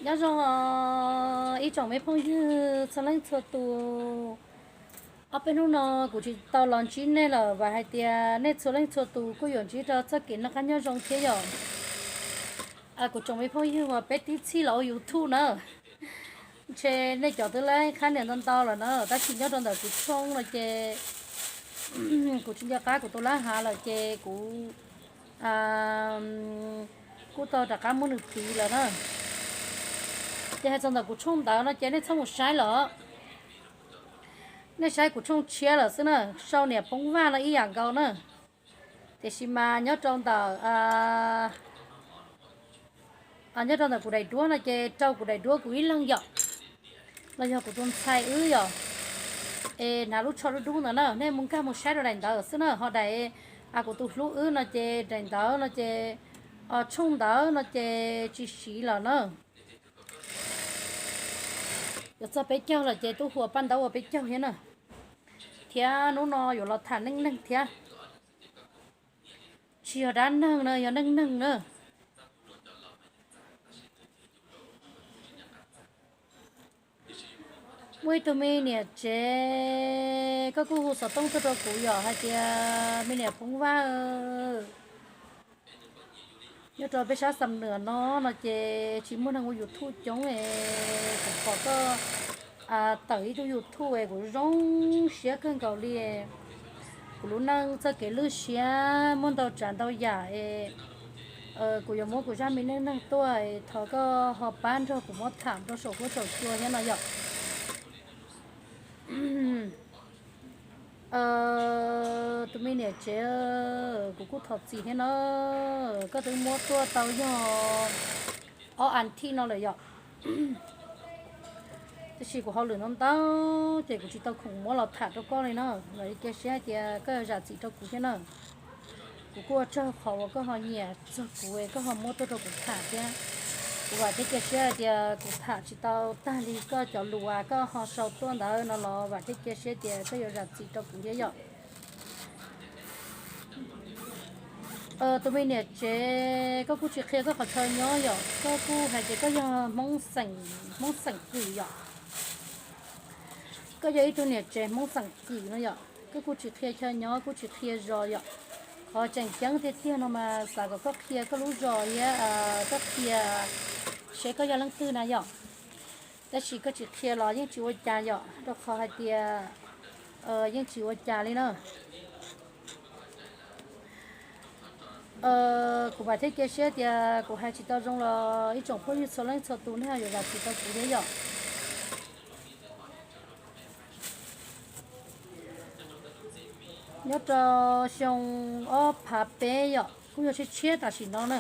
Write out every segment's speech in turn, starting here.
Nyob zoo ib tsoom me phooj ywg txhua leej txhua tus. Ob peb hnub no kuv tsis tau los ntsib nej lawm, vam hais tias nej txhua leej txhua tus kuj yuav ntsib rau txoj kev noj qab nyob zoo thiab yom. Kuv tsoom me phooj ywg uas peb tib txhij los ua YouTube na, ntshe nej cov twb laib qhab nias ntau ntau lawm na, tab sis nyob rau ntawm kuv tshooj no ces kuv tsis nco qab kuv tus lab hav lawm ces kuv kuj tau rov qab muab nws piv lawm na. Ces hais txog ntawm kuv tshooj ntawd no ces nej txhob mus saib lawm. Nej saib kuv tshooj tshiab lawm xwb na, sau niam Poob Vaj no ib yam nkaus na. Tiam sis mas nyob rau ntawm nyob rau ntawm kuv daim duab no ces rau kuv daim duab kuv ib leeg yom, los yog kuv tus ntxhais wb yom, es hnav lub tsho dub dub ntawd na, nej mus nkag mus saib rau daim ntawd xwb na. Ho daim kuv tus hlub wb no ces daim ntawd no ces tshooj ntawd no ces tsis siv lawm na. Yuav txog peb caug lawm ces tub hu paj ntaub ua peb caug thiab na. Thiab hnub no yuav los tham neej neeg thiab. Tsis yog dab neeg na, yog neej neeg na. Muaj ib tug me niam tsev, koj kuj hu xov tooj tuaj rau kuv yom, hais tias me niam Poob Vaj, nyob rau peb sab Xam Nuam no no ces tsis muaj neeg ua YouTube coob es kuv pom koj tawm ib tug YouTube es kuv zoo siab kawg nkaus li. Kuv lub neej txoj kev lwj siab muaj ntau tsav ntau yam es kuv yuav muab kuv zaj me neej neeg tuaj es thov koj ho pab nrog kuv muab tham rau saum huab saum cua thiab no yom. Tus me niam tsev, kuv kuj thov txim thiab na, koj twb muab tuaj tau yog ob as thiv no lawm yom. Tiam sis kuv hauj lwm ntau ntau ces kuv tsis tau khoom muab los tham rau koj li na. Vam thiab cia siab hais tias koj yuav zam txim rau kuv thiab na. Kuv kuj ua tsaug qhov uas koj ho nyiam txog kuv es koj ho muab tuaj rau kuv tham thiab. Kuv vam thiab cia siab hais tias kuv tham tsis tau tag li koj cov lus uas koj ho sau tuaj ntawd no los vam thiab cia siab tias koj yuav zam txim rau kuv thiab yom. Tus me niam tsev, koj kuj tsis qhia koj qhov chaw nyob yom, koj kuj hais tias koj yog Hmoob xeem, Hmoob xeem Kwm yom. Koj yog ib tug niam tsev Hmoob xeem Kwm no yom, koj kuj tsis qhia chaw nyob, kuj tsis qhia zos yom. Qhov tseem ceeb tiag tiag no mas xav kom koj qhia koj lub zos thiab koj qhia seb koj yog leej twg na yom. Tab sis koj tsis qhia los yeej tsis ua cas yom, rau qhov hais tias yeej tsis ua cas li na. Kuv vam thiab cia siab tias kuv hais tsis tau zoo los ib tsoom phooj ywg txhua leej txhua tus nej ho yuav zam txim rau kuv thiab yom. Nyob rau xyoo ob phav peb yom, kuj yog tshiab tshiab tam sim no na,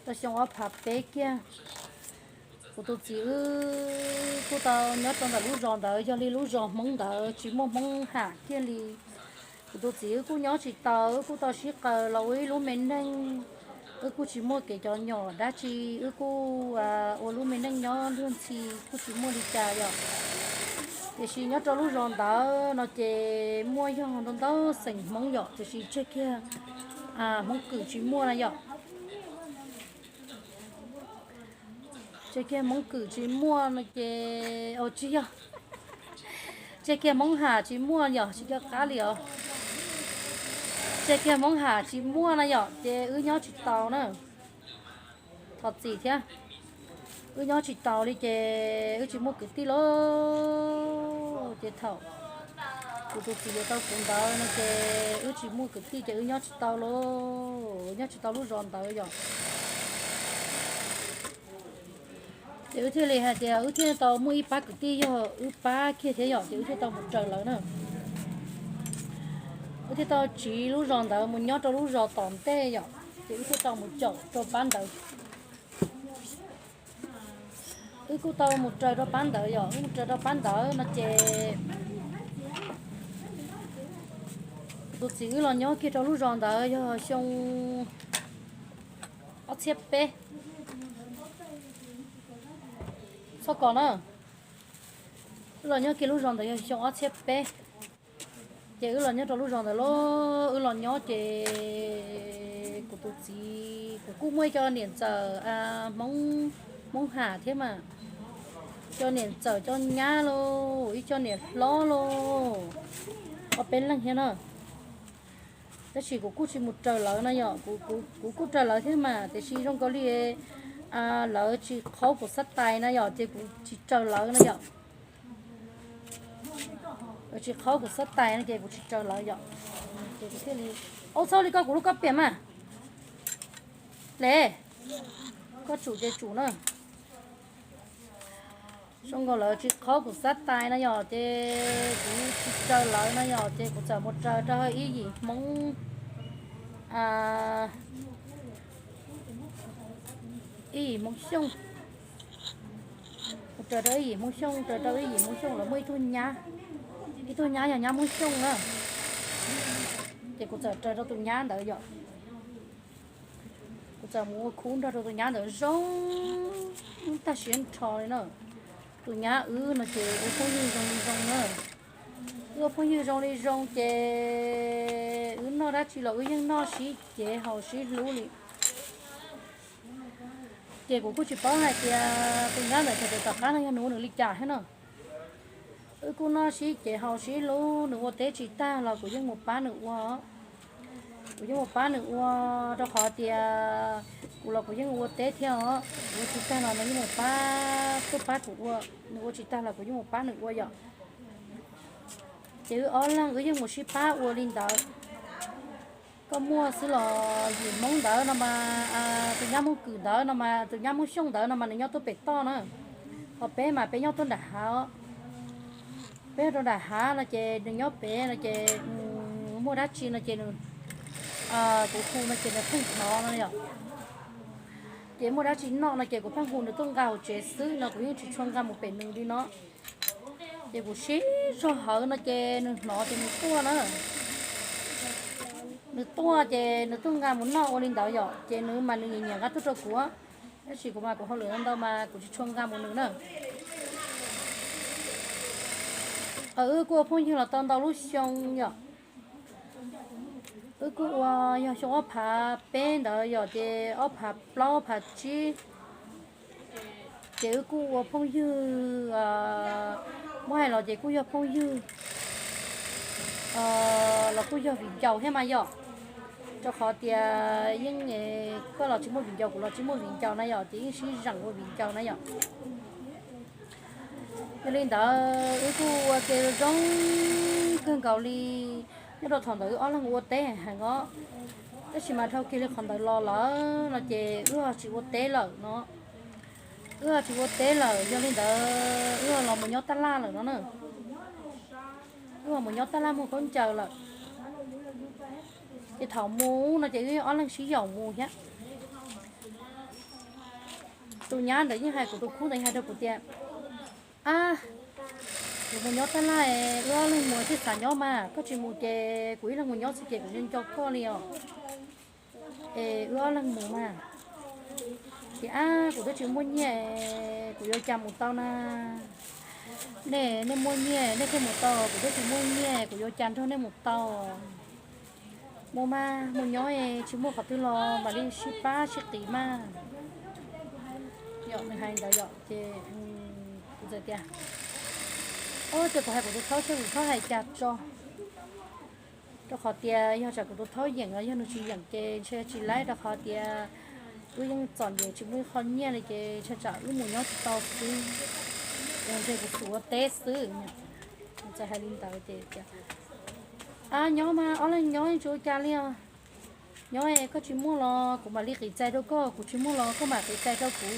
rau xyoo ob phav peb kiag, kuv tus txiv wb kuj tau nyob rau ntawm lub zos ntawd, yog li lub zos Hmoob ntawd tsis muaj Hmoob Ham kiag li. Kuv tus txiv wb kuj nyob tsis taus, wb kuj tau sib qaws los ua ib lub me neej, wb kuj tsis muaj kev cov nyom dab tsi, wb kuj ua lub me neej nyob luag ntxhi kuj tsis muaj li cas yom. Tiam sis nyob rau lub zos ntawd no ces muaj yog ntau ntau xeem Hmoob yom, tiam sis tseg kiag Hmoob Kwm tsis muaj na yom. Tseg kiag Hmoob Kwm tsis muaj no ces, tsis yog, tseg kiag Hmoob Ham tsis muaj yom, tsis nco qab li os. Tseg kiag Hmoob Ham tsis muaj na yom, ces wb nyob tsis taus na. Thov txim thiab. Wb nyob tsis taus li ces wb tsis muaj kwv tij lauj. Ces thaum kuv tus txiv yuav tau kuv ntawd no ces wb tsis muaj kwv tij ces wb nyob tsis tau lauj, nyob tsis tau lub zos ntawd yom. Ces wb thiaj li hais tias wb thiaj tau muaj ib pab kwv tij yog wb pab kiag thiab yom, ces wb thiaj tau mus raws lawv na. Wb thiaj tau tsiv lub zos ntawd mus nyob rau lub zos tom ntej yom, ces wb thiaj tau mus caum rau pab ntawd. Wb kuj tau mus raws rau pab ntawd yom, wb mus raws rau pab ntawd no ces kuv tus txiv wb los nyob kiag rau lub zos ntawd yog xyoo ob txhiab peb. Txhob kos na. Wb los nyob kiag lub zos ntawd yog xyoo ob txhiab peb. Ces wb los nyob rau lub zos ntawd lauj, wb los nyob ces kuv tus txiv, kuv kuj muaj ib co niam ntxawm Hmoob Hmoob Ham thiab mas, cov niam ntxawm cov nyab lauj, ib co niam hlob lauj, ob peb leeg thiab na. Tab sis kuv kuj tsis mus raws lawv na yom, kuv kuj raws lawv thiab mas tiam sis zoo nkaus li lawv tsis qhaub kuv xab tais na yom, ces kuv tsis raws lawv na yom. Lawv tsis qhaub kuv xab tais no ces kuv tsis raws lawv yom. Ces kuv thiaj li, ua txhob li koj kuv lub koj piam mas. Le, koj tsum ces tsum na. Zoo nkaus lawv tsis qhaub kuv xab tais na yom, ces kuv tsis raws lawv na yom, ces kuv txawm mus raws rau ib yim Hmoob, ib yim Hmoob Xyooj. Kuv raws rau ib yim Hmoob Xyooj, raws rau ib yim Hmoob Xyooj lawv muaj ib tug nyab, ib tug nyab yog nyab Hmoob Xyooj na. Ces kuv txawm raws rau tus nyab ntawd yom. Kuv txawm mus ua khub nrog rau tus nyab ntawd zoo tag siab nrho li na. Tus nyab wb no ces ua phooj ywg zoo li zoo na. Wb ua phooj ywg zoo li zoo ces wb noj dab tsi los wb yeej noj sib cev haus sib hlub li. Ces kuv kuj tsis paub hais tias tus nyab ntawd thaum tom qab no yog nws ua nws li cas thiab no. Wb kuj noj sib cev haus sib hlub, nws ua teb tsis tag los kuv yeej mus pab nws ua. Kuv yeej mus pab nws ua, rau qhov tias kuv los kuv yeej ua teb thiab os. Kuv ua tsis tag los nws yeej mus pab, tuaj pab kuv ua. Nws ua tsis tag los kuv yeej mus pab nws ua yom. Ces wb ob leeg wb yeej mus sib pab ua li ntawd. Koj muaj xwb los yim Hmoob ntawd no mas, tus nyab Hmoob Kwm ntawd no mas, tus nyab Hmoob Xyooj ntawd no mas nws nyob tuaj pem toj na. Ho peb mas peb nyob tuaj nram hav. Peb nyob rau nram hav no ces nws nyob pem no ces muaj dab tsi no ces nws, kuv hu no ces nws pheej hnov no yom. Ces muaj dab tsi noj no ces kuv pheej hu nws tuaj nqa hauv tsev xwb no, kuv yeej tsis tshua nqa mus pem nws li no. Ces kuv sib zog hawv no ces nws hnov ces nws tuaj na. Nws tuaj ces nws tuaj nqa mus noj ua li ntawd yom, ces nws mas nws nyiam nyiam nqa tuaj rau kuv. Tab sis kuv mas kuv hauj lwm ntau mas kuv tsis tshua nqa mus nws na. Wb kuj ua phooj ywg los tau ntau lub xyoo yom. Wb kuj ua yog xyoo ob phav peb ntawd yom, ces ob phav plaub ob phav tsib, ces wb kuj ua phooj ywg, muab hais los ces kuj yog phooj ywg los kuj yog viv ncaus thiab mas yom. Rau qhov tias yeej, koj los tsis muaj viv ncaus, kuv los tsis muaj viv ncaus na yom, ces yeej sib zeem ua viv ncaus na yom. Yog li ntawd wb kuj ua ke zoo kawg nkaus li. Nyob rau thaum ntawd wb ob leeg ua teb heev os, tab sis mas dhau kiag li qhov ntawd los lawm no ces wb ho tsis ua teb lawm no. Wb ho tsis ua teb lawm, yog li ntawd wb ho los mus nyob tab laj lawm no na. Wb ho mus nyob tab laj muag khaub ncaws lawm. Ces thaum mus no ces wb ob leeg sib yaum mus thiab. Tus nyab ntawd yeej hais, kuv tus khub ntawd hais rau kuv tias, ab, kuv mus nyob tab laj, wb ob leeg mus thiaj xav nyob mas, koj tsis mus ces kuv ib leeg mus nyob xwb ces kuv nco nco koj li os. Es wb ob leeg mus mas. Ces ab, kuv twb tsis muaj nyiaj, kuv yuav cas mus tau na. Nej, nej muaj nyiaj nej thiaj mus tau, kuv twb tsis muaj nyiaj, kuv yuav cas nrog nej mus tau. Mus mas, mus nyob es tsis muaj qhov twg los mam li sib pab sib qiv mas. Yom, nws hais ntawd yom, ces kuv txawm tias, o, ces kuv hais kuv tus thaub seb kuv tus thaub hais cas tso. Rau qhov tias yog tsam kuv tus thaub yeem los yog nws tsis yeem ces ntshe tsis laib, rau qhov tias wb yeej txom nyem tsis muaj ib qho nyiaj li ces ntshe tsam wb mus nyob tsis tau xwb, es ntshe kuv xub ua teb xwb. Kuv txawm hais li ntawd ces tias, a, nyob mas, ob leeg nyob yeej tsis ua cas li os. Nyob es koj tsis muaj los kuv mam li qiv txais rau koj, kuv tsis muaj los koj mam qiv txais rau kuv.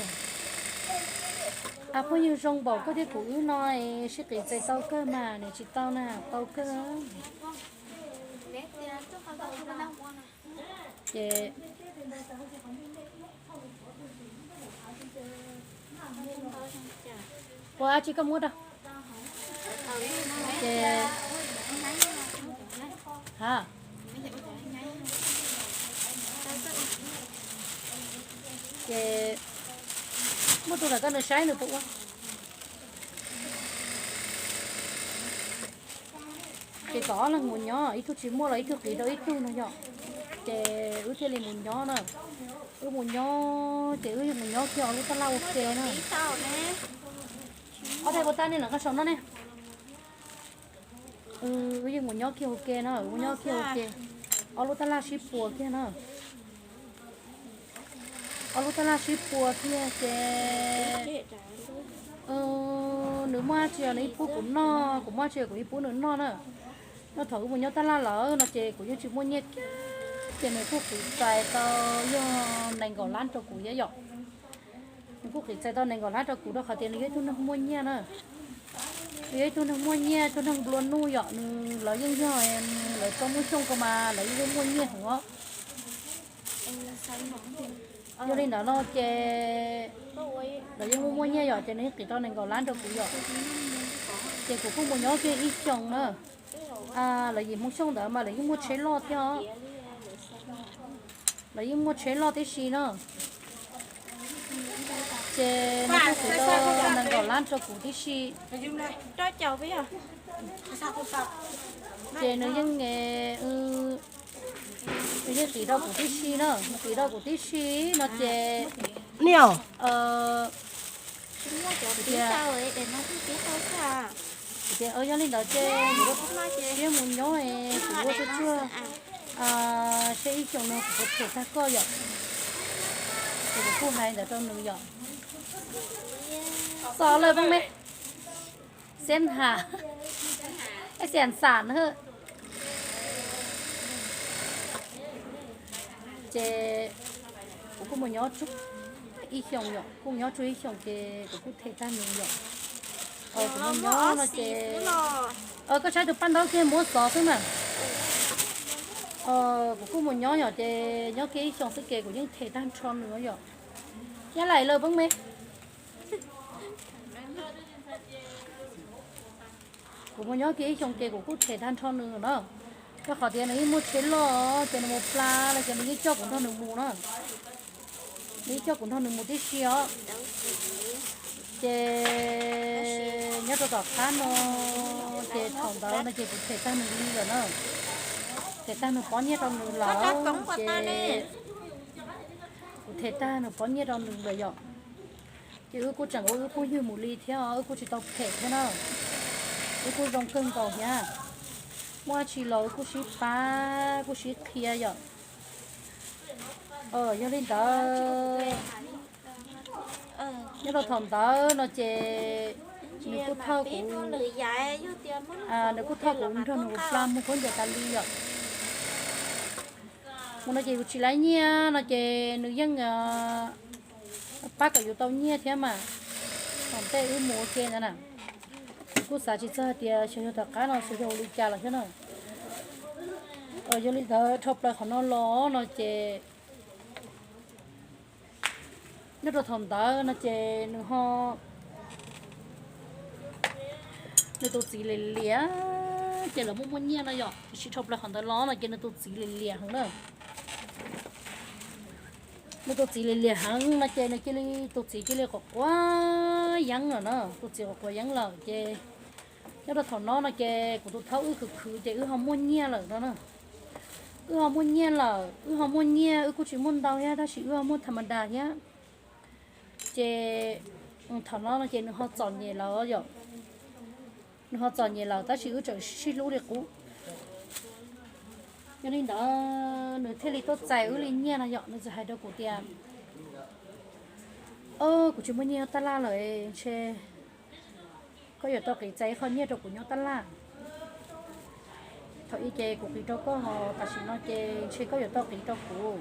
A, phooj ywg zoo npaum koj thiab kuv wb no es sib qiv txais tau kawg mas, nim tsis tau na, tau kawg. Ces ua dab tsi koj muab rau. Ces, ha, ces muaj tus ntawm koj nws saib nws puas ua. Ces kom ob leeg mus nyob, ib tug tsis muaj los ib tug qiv rau ib tug no yom. Ces wb thiaj li mus nyob na. Wb mus nyob ces wb yeej mus nyob kiag ob lub tab laj ua ke na. Ob daim kuv tab nej lawm qab saum no ne. Wb yeej mus nyob kiag ua ke na, mus nyob kiag ua ke. Ob lub tab laj sib puas kiag na. Ob lub tab laj sib puas kiag ces nws muaj dab tsi nws ib pub kuv noj, kuv muaj dab tsi kuv ib pub nws noj na. Nyob thaum wb mus nyob tab laj lawm no ces kuv yeej tsis muaj nyiaj kiag, ces nws kuj qis txais tau yog nees nkaum lab rau kuv thiab yom. Nws kuj qis txais tau nees nkaum lab rau kuv rau qhov tias nws yog ib tug neeg muaj nyiaj na. Nws yog ib tug neeg muaj nyiaj, ib tug neeg nplua nuj yom, nws lawv yeej yog lawv txoj muaj xyooj ko mas lawv yeej muaj nyiaj heev os. Yog li ntawd no ces lawv yeej muaj muaj nyiaj yom, ces nws yeej qis tau nees nkaum lab rau kuv yom. Ces kuv kuj mus nyob kiag ib xyoos na. Lawv yim Hmoob Xyooj ntawd mas lawv yeej muaj tsheb loj thiab os. Lawv yeej muaj tsheb loj tib si na. Ces nws kuj qis tau nees nkaum lab rau kuv tib si. Ces nws yeej, nws yeej qis rau kuv tib si na, nws qis rau kuv tib si no ces, tias, yog li ntawd ces kuv siab mus nyob es kuv ua tsuag tsuag, seb ib xyoos no kuv puas them tag koj yom. Ces kuv kuj hais ntawd rau nws yom. Xav lawm pab me, xiab has, ib xiab xam na. Ces kuv kuj mus nyob tsuag ib xyoos yom, kuj mus nyob tsuag ib xyoos ces kuv kuj them tag nws yom. Kuv mus nyob no ces, koj saib tus paj ntaub kiag muab xov xwb mas. Kuv kuj mus nyob yom, ces nyob kiag ib xyoos xwb ces kuv yeej them tag nrho nws yom. Yog lawm pab me. Kuv mus nyob kiag ib xyoos ces kuv kuj them tag nrho nws na. Rau qhov tias nws yeej muaj tsheb loj ces nws mus pla los ces nws yeej coj kuv nrog nws mus na. Nws yeej coj kuv nrog nws mus tib si os. Ces nyob rau tom qab no, ces thaum ntawd no ces kuv them tag nws li lawm na. Them tag nws pob nyiaj rau nws lawm ces kuv them tag nws pob nyiaj rau nws lawm yom. Ces wb kuj tseem ua wb phooj ywg mus li thiab, wb kuj tsis tau phem thiab na. Wb kuj zoo kawg nkaus thiab. Muaj dab tsi los wb kuj sib pab kuj sib qhia yom. Yog li ntawd, nyob rau thaum ntawd no ces nws kuj thauj kuv, nws kuj thauj kuv nrog nws mus pla mus khaub ncaws tas li yom. Mus no ces yus tsis laib nyiaj no ces nws yeej pab kom yus tau nyiaj thiab mas. Thaum ntej wb mus ua ke ntawd na, kuv kuj xav tsis txog hais tias xyov yog tom qab no xyov yog ua li cas lawm thiab na. Yog li ntawd dhau plaws qhov no los no ces nyob rau thaum ntawd no ces nws ho, nws tus txiv liam liam, ces lawv muaj muaj nyiaj no yom, tiam sis dhau plaws qhov ntawd los no ces nws tus txiv liam liam heev na. Nws tus txiv liam liam heev no ces nws cia li, tus txiv cia li quav quav yeeb lawm na, tus txiv quav quav yeeb lawm ces nyob rau thaum no no ces kuv tus thaub wb khwv khwv ces wb ho muaj nyiaj lawm no na. Wb ho muaj nyiaj lawm, wb ho muaj nyiaj, wb kuj tsis muaj ntau thiab tab sis wb ho muaj tham ma das thiab. Ces thaum no no ces nws ho txom nyem lawm yom. Nws ho txom nyem lawm tab sis wb tseem sib hlub li qub. Yog li ntawd nws thiaj li tuaj txais wb li nyiaj no yom, nws txawm hais rau kuv tias, kuv tsis muaj nyiaj nyob tab laj lawm, ntshe koj yuav tau qiv txais ib qho nyiaj rau kuv nyob tab laj. Thaum ub ces kuv qiv rau koj, ho tam sim no ces ntshe koj yuav tau qiv rau kuv.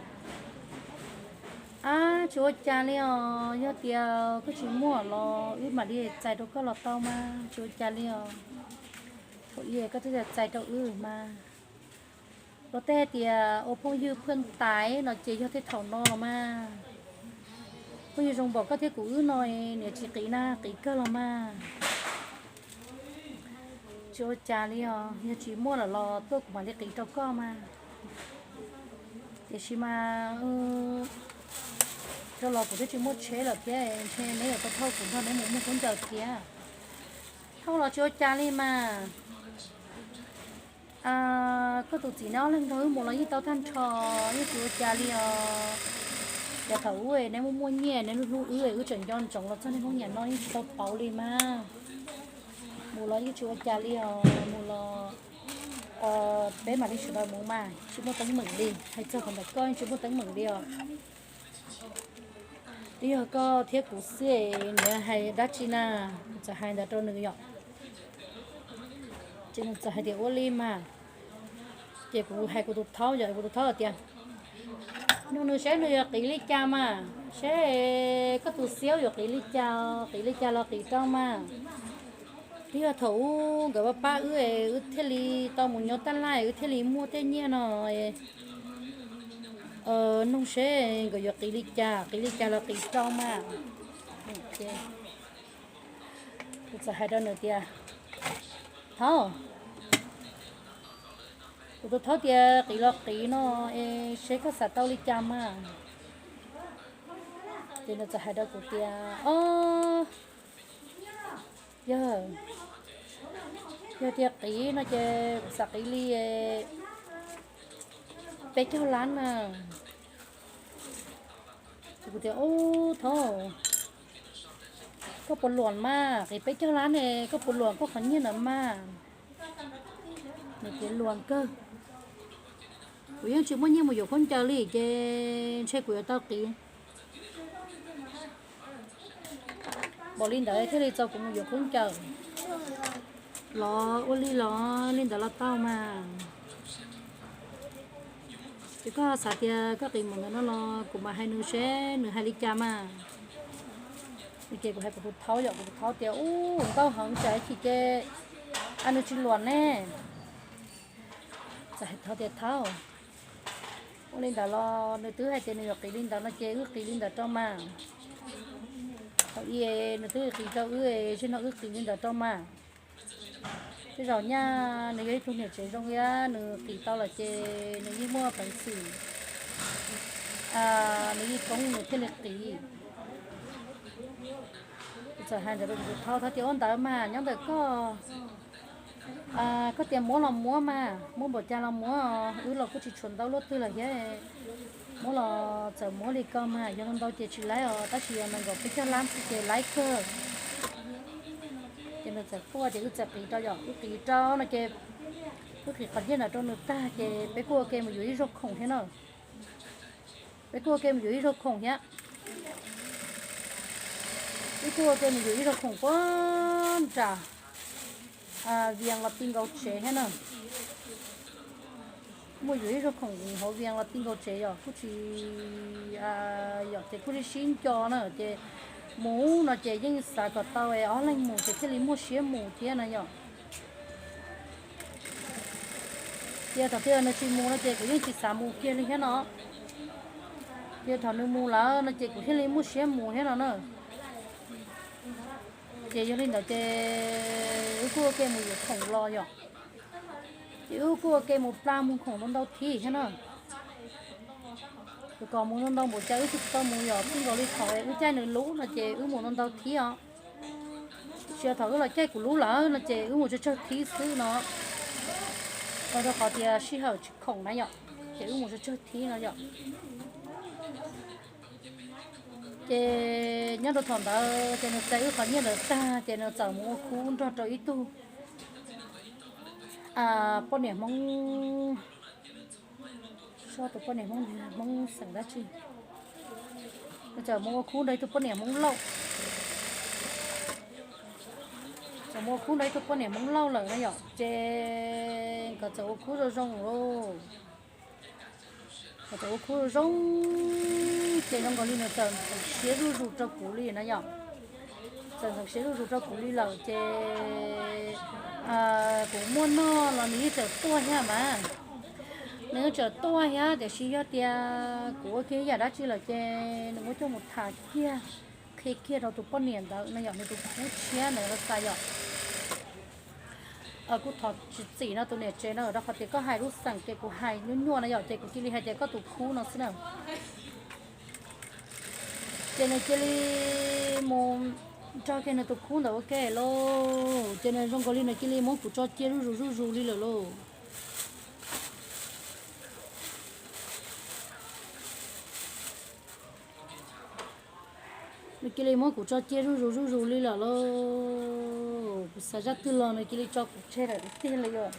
Ab, tsis ua cas li os, yog tias koj tsis muaj los wb mam li txais rau koj los tau mas, tsis ua cas li os. Thaum ub koj twb txais rau wb mas. Luag tej tias ua phooj ywg phwj tais no ces yog tej thaum no los mas. Phooj ywg zoo npaum koj thiab kuv wb no, niam tsis qiv na, qiv kawg los mas. Tsis ua cas li os, yog tsis muaj lawm los tuaj kuv mam li qiv rau koj mas. Tiam sis mas rau los kuv twb tsis muaj tsheb lawm thiab, ntshe neb yuav tau thauj kuv nrog neb mus muag khaub ncaws thiab. Thauj los tsis ua cas li mas. Koj tus txiv neb ob leeg nrog wb mus los yeej tau tag nrho, yeej tsis ua cas li os. Cas thaum ub neb muaj muaj nyiaj neb hlub hlub wb, wb tseem nco ntsoov los txog niaj hnub niam no yeej tsis tau pauv li mas. Mus los yeej tsis ua cas li os, mus los peb mam li sawv daws mus mas tsis muaj teeb meem li. Hais txog qhov ntawm koj yeej tsis muaj teeb meem li os. Twb yog koj thiab kuv xwb, nws hais dab tsi na? Kuv txawm hais ntawd rau nws yom. Ces nws txawm hais tias ua li mas. Ces kuv hais kuv tus thaub, yog kuv tus thaub tias, nug nws seb nws yuav qiv li cas mas, seb koj tus xiab yuav qiv li cas, qiv li cas los qiv rau mas. Twb yog thaum ub nkawd pab pab wb, wb thiaj li tau mus nyob taj laj, wb thiaj li muaj tej nyiaj no. Nug seb nkawd yuav qiv li cas, qiv li cas los qiv rau mas. Kuv txawm hais rau nws tias, thaub, kuv tus thaub tias qiv los qiv no es seb koj xav tau li cas mas. Ces nws txawm hais rau kuv tias, o, yog, yog tias qiv no ces kuv xav qiv li peb caug lab na. Kuv tias, ub, thaub, koj puas luam mas, qiv peb caug lab ne, koj puas luam koj qhov nyiaj ntawd mas? Nws tias luam kawg, kuv yeej tsis muaj nyiaj mus yuav khaub ncaws li ces ntshe kuv yuav tau qiv npaum li ntawd thiaj li txaus kuv mus yuav khaub ncaws los ua li los li ntawd los tau mas. Ces koj xav tias koj qiv mus ntawm no los kuv mam hais nws seb nws hais li cas mas. Ces kuv hais kuv tus thaub yom, kuv tus thaub tias, ub, nkauj heev tsam chim ces a nws tsis luam ne. Txawm hais thaub tias, thaub, ua li ntawd los nws twb hais tias nws yuav qiv li ntawd no ces wb qiv li ntawd rau mas. Thaum i nws twb qiv rau wb, zaum no wb qiv li ntawd rau mas. Tej zaum nyaj nws yog ib tug niam tsev zoo thiab nws qiv tau lawm ces nws yeej muaj peev xwm, nws yeej koob nws thiaj li qiv. Kuv txawm hais ntawd rau kuv tus thaub, thaub tias, ua ntawd mas nyob ntawm koj, koj tias muab los muab mas, muab npaum cas los muab, wb los kuj tsis tshuav ntau luaj twg lawm thiab. Muab los txawm muab li koj mas, yog ntau ces tsis laib os, tab sis yog nees nkaum peb caug lab xwb ces laib kawg. Ces nws txawm tuaj ces wb txawm qiv rau yom, wb qiv rau no ces wb qiv qhov nyiaj ntawd rau nws tag ces peb kuj ua ke mus yuav ib zaug khoom thiab na. Peb kuj ua ke mus yuav ib zaug khoom thiab. Wb kuj ua ke mus yuav ib zaug khoom puag nram Vias los ti nkaus tsev thiab na. Mus yuav ib zaug khoom hauv Vias los ti nkaus tsev yom, kuj tsis yom, ces kuj sib sib nco na, ces mus no ces yeej xav kom tau ob leeg mus ces thiaj li muaj siab mus thiab na yom. Ces thaum twg nws tsis mus no ces kuv yeej tsis xav mus kiag li thiab no. Ces thaum nws mus lawm no ces kuv thiaj li muaj siab mus thiab no na. Ces yog li ntawd ces wb kuj ua ke mus yuav khoom los yom. Ces wb kuj ua ke mus pla mus khoom ntau ntau thiab thiab na. Rau qhov mus ntau ntau npaum cas wb tsis tau mus yom, txij nkaus li thaum wb caij nws lub no ces wb mus ntau ntau thiab os. Tsis yog thaum wb los caij kuv lub lawm no ces wb mus tsawg tsawg thiab xwb no. Rau qhov tias sij hawm tsis khoom na yom, ces wb mus tsawg tsawg thiab no yom. Ces nyob rau thaum ntawd ces nws txais wb qhov nyiaj ntawd tag ces nws txawm mus ua khub nrog rau ib tug poj niam Hmoob, sob tus poj niam Hmoob, Hmoob xeem dab tsi, nws txawm mus ua khub nrog ib tug poj niam Hmoob Lauj. Txawm mus ua khub nrog ib tug poj niam Hmoob Lauj lawm na yom, ces nkawd txawm ua khub zoo zoo lauj. Nkawd txawm ua khub zoo zoo, ces zoo nkaus li nws txawm ntxeev siab zuj zus rau kuv li na yom. Txawm ntxeev siab zuj zus rau kuv li lawm ces kuv muaj noj los nws yeej txawm tuaj thiab mas. Nws yeej txawm tuaj thiab tiam sis yog tias kuv ua kiag yam dab tsi lawm ces nws muab coj mus tham kiag, qhia kiag rau tus poj niam ntawd no yom, nws tus khub tshiab ntawd los xav yom. Kuv thov tsis txim no tus niam tsev no rau qhov tias koj hais lub xeem ces kuv hais nyuaj nyuaj no yom, ces kuv cia li hais tias koj tus khub no xwb na. Ces nws cia li mus nrog kiag nws tus khub ntawd ua ke lauj, ces nws zoo nkaus li nws cia li muab kuv tso cia zuj zus zuj zus li lawm lauj. Cia li muab kuv tso cia zuj zus zuj zus li lawm lauj. Kuv xav zaj twg los nws cia li tso kuv tseg lawm tiag li yom.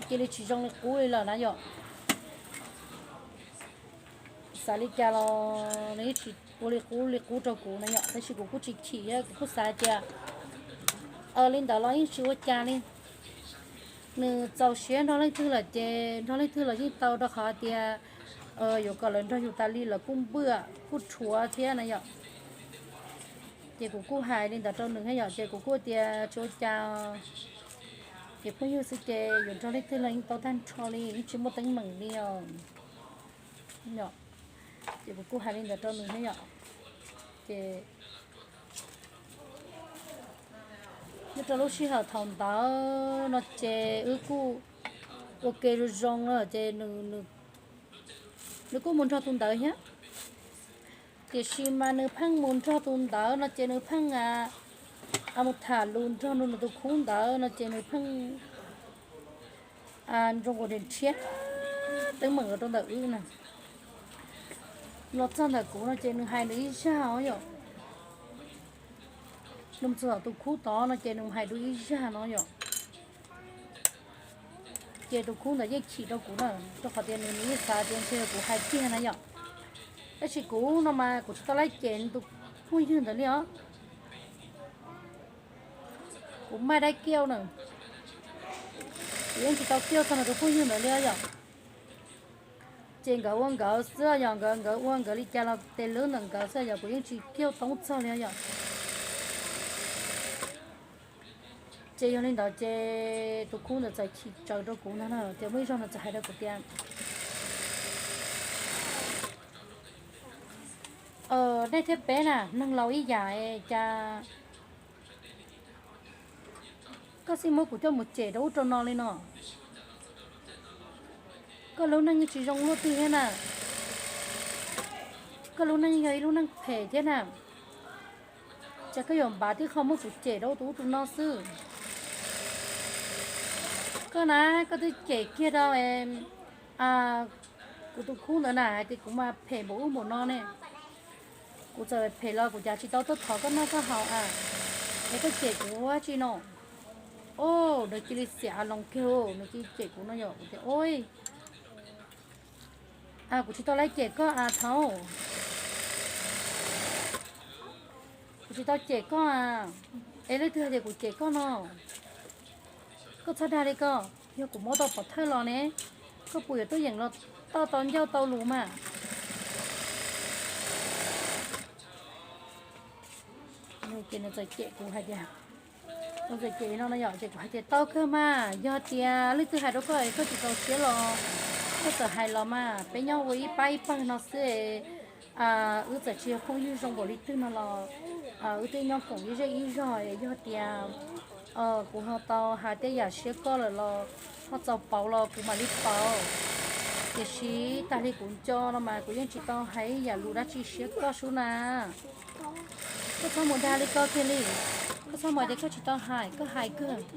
Cia li tsis zoo li qub li lawm na yom. Xav li cas los nws yeej tsis ua li qub li qub rau kuv na yom, tab sis kuv kuj tsis chim thiab, kuv kuj xav tias li ntawd los yeej tsis ua cas li. Nws txaus siab nrog leej twg lawm ces nrog leej twg los yeej tau, rau qhov tias yuav kom lawv nrog yus tas li lawv kuj npwj kuj rhuav thiab na yom. Ces kuv kuj hais li ntawd rau nws thiab yom, ces kuv kuj tias tsis ua cas, ces phooj ywg xwb ces yuav nrog leej twg los yeej tau tag nrho li, yeej tsis muaj teeb meem li os. Ces kuv kuj hais li ntawd rau nws thiab yom. Ces nyob rau lub sij hawm thaum ntawd no ces wb kuj ua ke zoo zoo lawm ces nws kuj mus nrog tus ntawd thiab. Tiam sis mas nws pheej mus nrog tus ntawd no ces nws pheej mus tham lus nrog nws tus khub ntawd no ces nws pheej zoo nkaus nrhiav teeb meem los rau ntawm wb na. Los txog ntawm kuv no ces nws hais nws ib zaj os yom. Nws mus txog tom tus khub tod no ces nws hais dua ib zaj no yom. Ces tus khub ntawd yeej chim rau kuv na, rau qhov tias nws nws yeej xav tias ntshe kuv hais tiag na yom. Tab sis kuv no mas kuv tsis tau laib cem tus phooj ywg ntawd li os. Kuv maj dab kiaj na, kuv yeej tsis tau kiaj txog nws tus phooj ywg ntawd li os yom. Ces nkawd ua nkawd xwb yom, nkawd nkawd ua nkawd li cas los tes lub ntawm nkawd xwb yom, kuv yeej tsis kiaj toob txog li os yom. Ces yog li ntawd ces tus khub ntawd txawm chim tsawv rau kuv ntag na, ces muaj ib zaug nws txawm hais rau kuv tias, nej thiab peb na neeg laus ib yam cas koj xij muab kuv coj mus cem rau ub rau no li no. Koj lub neej yeej tsis zoo luaj twg thiab na. Koj lub neej yog ib lub neej phem thiab na. Cas koj yuav npav tib qho muab kuv cem rau tus ub tus no xwb. Koj na, koj twb cem kiag rau kuv tus khub ntawd na hais tias kuv mas phem npaum ub npaum no ne. Kuv txawm phem los kuv cas tsis tau tuaj thov koj noj koj haus a, es koj cem kuv ua dab tsi no? O, nws cia li xiam a loos kiag, nws cia li cem kuv no yom, kuv tias, o, kuv tsis tau laib cem koj a thaub. Kuv tsis tau cem koj a, es leej twg hais tias kuv cem koj no? Koj txhob dag li ko, yog kuv muab tau pov thawj los ne, koj puas yuav tuaj yeem los tau tau ncauj tau lus mas? Ces nws txawm cem kuv hais tias, nws txawm cem no no yom, ces kuv hais tias tau kawg mas, yog tias leej twg hais rau koj es koj tsis txaus siab los koj txawm hais los mas, peb nyob ua ib pab ib pawg no xwb. Wb txawm tsis yog phooj ywg zoo npaum li twg no los wb twb nyob koom ib zej ib zog, yog tias kuv ho tau hais tej yam siab koj lawm los ho txaus pauv los kuv mam li pauv. Tiam sis tag li kuv nco no mas kuv yeej tsis tau hais yam lus dab tsi siab koj sub na. Koj txhob mus dag li ko kiag li. Koj txhob mus tias koj tsis tau hais, koj hais kawg.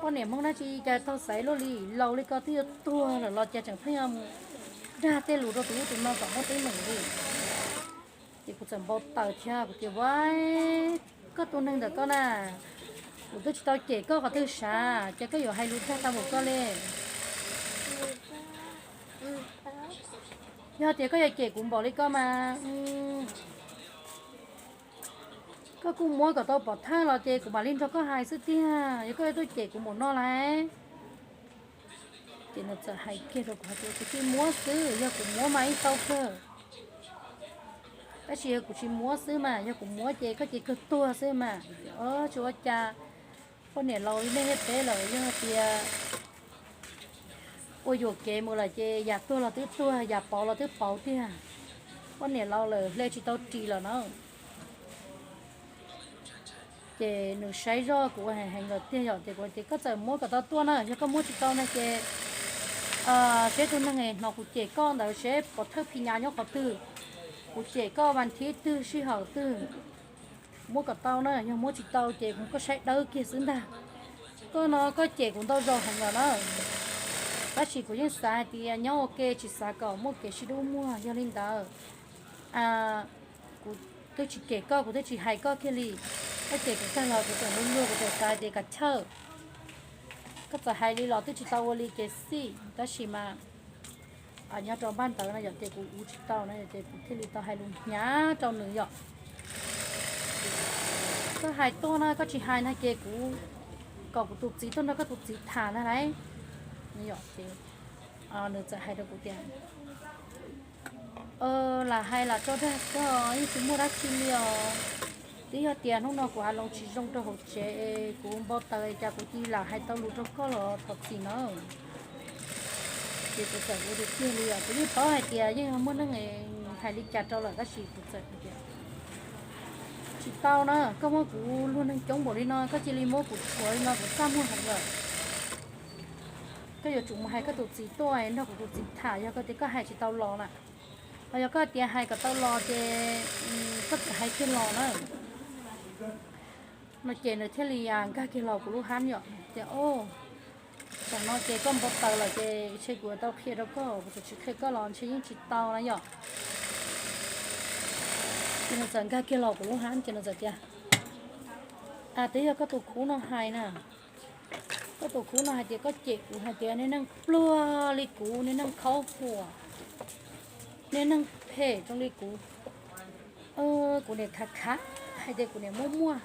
Poj niam Hmoob dab tsi cas tau xaiv luaj li, laus li ko twb yuav tuag lawm los cas tseem pheej yuav mus dag tej lus rau tus ub tus no kom muaj teeb meem li. Ces kuv txawm npau taws thiab kuv tias, Vaib, koj tus neeg ntawm koj na, kuv twb tsis tau cem koj qhov twg sav, ces koj yuav hais lus dag tau npaum koj li. Yog tias koj yuav cem kuv npaum li koj mas, koj kuj muab kom tau pov thawj los ces kuv mam li nrog koj hais xwb tiag, yog koj yuav tuaj cem kuv npaum no lawm. Ces nws txawm hais kiag rau kuv hais tias, Kuv tsis muab xwb, yog kuv muab mas yeej tau kawg. Tab sis yog kuv tsis muab xwb mas, yog kuv muab ces koj ces kawg tuag xwb mas. Tsis ua cas, poj niam laus li nej thiab peb lawm yog tias ua yuam kev mus lawm ces yam tuag los twb tuag, yam pauv los twb pauv tiag. Poj niam laus lawm hle tsis tau ris lawm na. Ces nws saib zoj kuv ua heev heev lawm tiag yom, ces kuv tias, Koj txawm muab kom tau tuaj na, yog koj muab tsis tau na ces seb tus neeg hnov kuv cem koj ntawd seb pov thawj phim nyuj nyob qhov twg, kuv cem koj vas thib twg sij hawm twg. Muab kom tau na, yog muab tsis tau ces kuv muab koj saib dawb kiag xwb ntag. Koj no koj cem kuv ntau zaus heev lawm na, tab sis kuv yeej xav hais tias nyob ua ke tsis xav kom muaj kev sib dub muag, yog li ntawd Kuv twb tsis cem koj, kuv twb tsis hais koj kiag li. Koj cem kuv tag los kuv tseem luag luag, kuv tseem xav tias Kav Chawj, koj txawm hais li los twb tsis tau ua li ces xij, tab sis mas nyob rau npaj ntawd no yom, ces kuv ua tsis tau no yom, ces kuv thiaj li tau hais lus hnyav rau nws yom. Koj hais tuaj na, koj tsis hais na ces kuv kom kuv tus txiv tuaj nrog koj tus txiv tham na lauj. Ces nws txawm hais rau kuv tias, lam hais lam tso dag xwb, yeej tsis muaj dab tsi li os. Twb yog tias hnub no kuv ua loo tsis zoo rau hauv tsev, kuv npau taws cas kuv cia li lam hais tau lus rau koj los thov txim na. Ces kuv txawm ua tiag tiag li os, kuv yeej paub hais tias yeej muaj neeg hais li cas rau lawm tab sis kuv txawm tias tsis tau na, koj muab kuv luag neeg coob npaum li no, koj cia li muab kuv rhuav li no kuv txaj muag heev lawm. Koj yuav tsum mus hais koj tus txiv tuaj nrog kuv tus txiv tham, yog koj tias koj hais tsis tau los na, ho yog koj tias hais kom tau los ces koj txawm hais kiag los na. No ces nws thiaj li nkag kiag los kuv lub hab yom, tias, Au, tam no ces koj npau taws lawm ces ntshe kuv yuav tau qhia rau koj, kuv txawm tsis qhia koj los ntshe yeej tsis tau na yom. Ces nws txawm nkag kiag los kuv lub hab ces nws txawm tias, A, twb yog koj tus khub no hais na, koj tus khub no hais tias koj cem kuv hais tias niag neeg pluag li kuv, niag neeg khaub huam, niag neeg phem zoo li kuv. Kuv niam khav khav hais tias kuv niam muaj muaj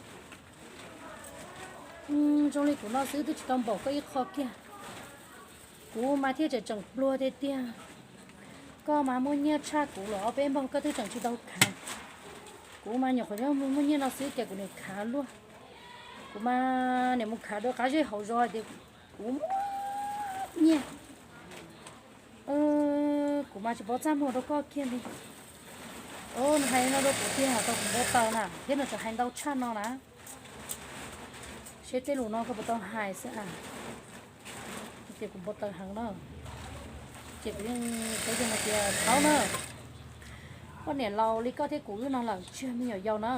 zoo li kuv no xwb twb tsis tau npaum koj ib qho kiag. Kuv mas thiaj tseem tseem pluag tiag tiag. Koj mas muaj nyiaj tshaj kuv los ob peb npaug koj twb tseem tsis tau khav. Kuv mas nyuam qhuav muaj nyiaj no xwb ces kuv niam khav luaj. Kuv mas niam mus khav dua qab zej hauv zos tias kuv muaj nyiaj. Kuv mas tsis paub txaj muag rau koj kiag li. Nws hais no rau kuv tiag tau kuv npau taws na, thiab nws tseem hais ntau tshaj no na. Seb tej lus no koj puas tau hais xwb a. Ces kuv npau taws heev na. Ces kuv yeej teb rau nws tias, Thaub na, poj niam laus li koj thiab kuv wb no lawm tsis yog me nyuam yaus na.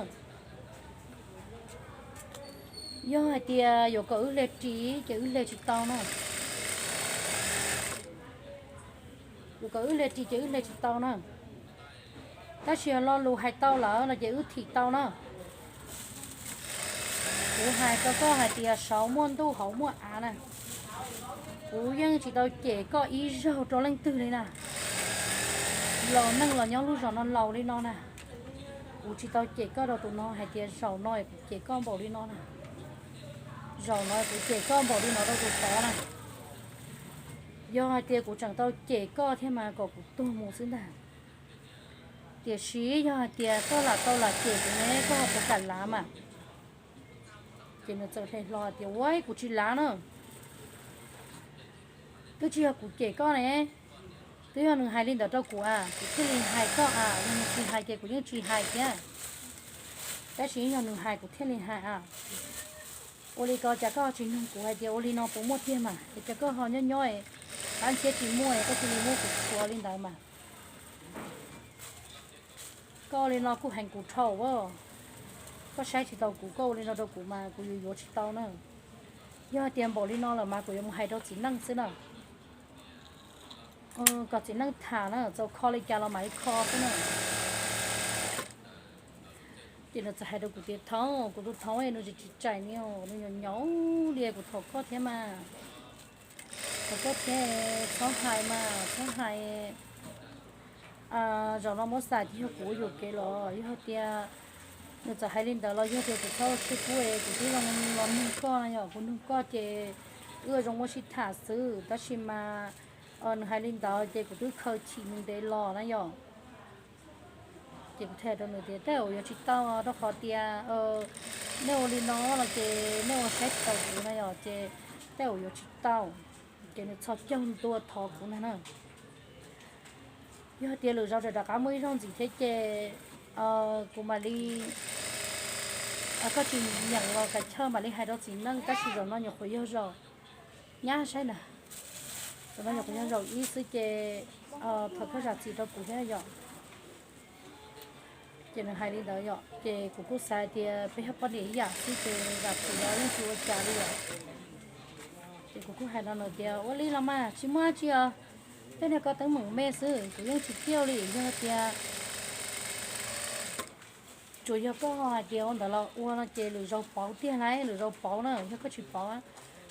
Yog hais tias yuav kom wb hle ris ces wb hle tsis tau na. Yuav kom wb hle ris ces wb hle tsis tau na. Tab sis yog lo lus hais tau lawm no ces wb thim tau na. Kuv hais rau koj hais tias saud muaj ntuj hauv muaj av na. Kuv yeej tsis tau cem koj ib zaug rau leej twg li na. Laus neej los nyob lub zos no laus li no na. Kuv tsis tau cem koj rau tus no hais tias zaum no kuv cem koj npaum li no na. Zaum no kuv cem koj npaum li no rau tus tod na. Yog hais tias kuv tseem tau cem koj thiab mas kom kuv tuag mus xwb ntag. Tiam sis yog hais tias koj lam tau lam cem kuv ne koj ho puas kam lav mas? Ces nws txawm hle hlo tias, Ua, kuv tsis lav na. Twb tsis yog kuv cem koj ne. Twb yog nws hais li ntawd rau kuv a, kuv thiaj li hais koj a, yog nws tsis hais ces kuv yeej tsis hais thiab. Tab sis yog nws hais kuv thiaj li hais a. Ua li ko cas koj tsis nug kuv hais tias ua li no puas muaj tiag mas, es cas koj ho nyob nyob qab ntxhiab tsis muaj es koj cia li muab kuv rhuav li ntawd mas? Koj ua li no kuj heev kuv dhau a. Koj saib tsis taus kuv, koj ua li no rau kuv mas kuv yuav yuav tsis tau na. Yog tias npaum li no lawm mas kuv yuav mus hais rau txiv neej xwb na. Kom txiv neej tham na, txaus kho li cas los mam li kho xwb na. Ces nws txawm hais rau kuv tias, Thaub, kuv tus Thaub nws tsis tsis tsaim ni, nws nyaum nyaum li, kuv thov koj thiab mas. Thov koj thiab, txhob hais mas, txhob hais. Zaum no muab xav ces yog kuv ua yuam kev los yog tias, nws txawm hais li ntawd los yog tias kuv txhob ua tshuaj kub es kuv twb zoo los nug koj na yom, kuv nug koj ces wb zoo muaj sib tham xwb, tab sis mas nws hais li ntawd ces kuv twb khaws chim nws ntev los na yom. Ces kuv thiaj rau nws tias, Tej zaum yuav tsis tau, rau qhov tias nej ua li no los ces nej ua saib tsis taus kuv na yom, ces tej zaum yuav tsis tau. Ces nws txhos caug ntua thov kuv ntag na. Yog tias lwm zaus tseem rov qab muaj ib zaug ntxiv thiab ces kuv mam li, koj tsis nyeem los kav chawj mam li hais rau txiv neej, tab sis zaum no nyuam qhuav yog zaum, nyab saib na, zaum no nyuam qhuav yog zaum ib xwb ces thov koj zam txim rau kuv thiab yom. Ces nws hais li ntawd yom, ces kuv kuj xav tias peb yog poj niam ib yam xwb ces zam txim los yeej tsis ua cas li yom. Ces kuv kuj hais rau nws tias, Ua li los mas tsis muaj dab tsi os, tej niag ko teeb meem me xwb, kuv yeej tsis ciaj li, yog tias Tsuas yog koj hais tias ua ntawd los ua no ces lwm zaus pauv tiag lauj, lwm zaus pauv na, yog koj tsis pauv,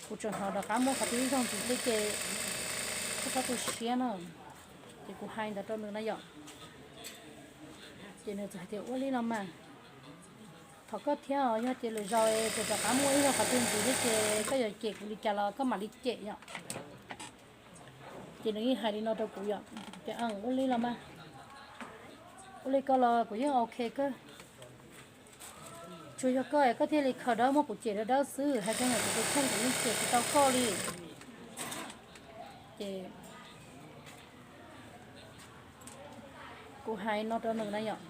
kuv tseem hnov rov qab muab qhov twg ib zaug ntxiv thiab ces koj txhob tu siab na. Ces kuv hais ntawd rau nws na yom. Ces nws txawm hais tias ua li los mas, thov koj thiab os, yog tias lwm zaus kuv rov qab muab ib zaug qhov twg ntxiv thiab ces koj yuav cem kuv li cas los koj mam li cem yom. Ces nws yeej hais li no rau kuv yom, ua li los mas, ua li koj los kuv yeej ok kawg. Tsuas yog koj es koj thiaj li khaws dawb muab kuv cem dawb dawb xwb, hais txog ntawm kuv tus kheej kuv yeej cem tsis tau koj li. Ces kuv hais no rau nws na yom.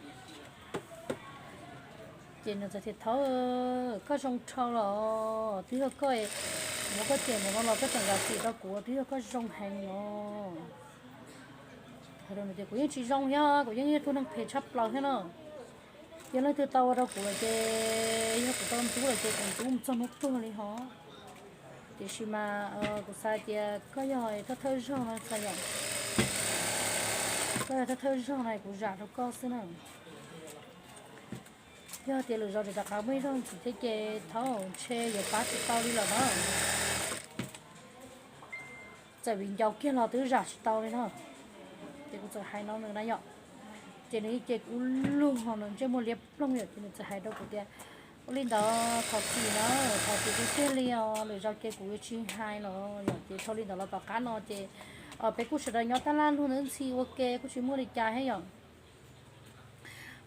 Ces nws txawm tias thaum koj zoo dhau los, twb yog koj, mus koj cem mus no los koj tseem zam txim rau kuv, twb yog koj zoo heev os. Kuv yeej tsis zoo thiab, kuv yeej yog tus neeg phem tshaj plaws thiab no. Yog leej twg tau ua rau kuv lawm ces yog kuv tau ntxub lawm ces kuv ntxub mus txog hnub tuag li hos. Tiam sis mas kuv xav tias koj yog thawj thawj zaug no xav yom, koj yog thawj thawj zaug no kuv zam rau koj xwb na. Yog tias lwm zaus tseem rov qab muaj ib zaug ntxiv thiab ces thaum ntshe yuav pab tsis tau li lawm na. Txawm vim ncaus kiag los twb zam tsis tau li no. Ces kuv txawm hais no nws na yom. Ces nws yeej ce kuv lug, nws ntsej muag liab ploog yom, ces nws txawm hais rau kuv tias ua li ntawd thov txim na, thov txim tiag tiag li os, lwm zaus ces kuv yuav tsis hais los yom. Ces dhau li ntawd los tom qab no ces peb kuj sawv daws nyob tab laj luag ntxhi ua ke kuj tsis muaj li cas thiab yom.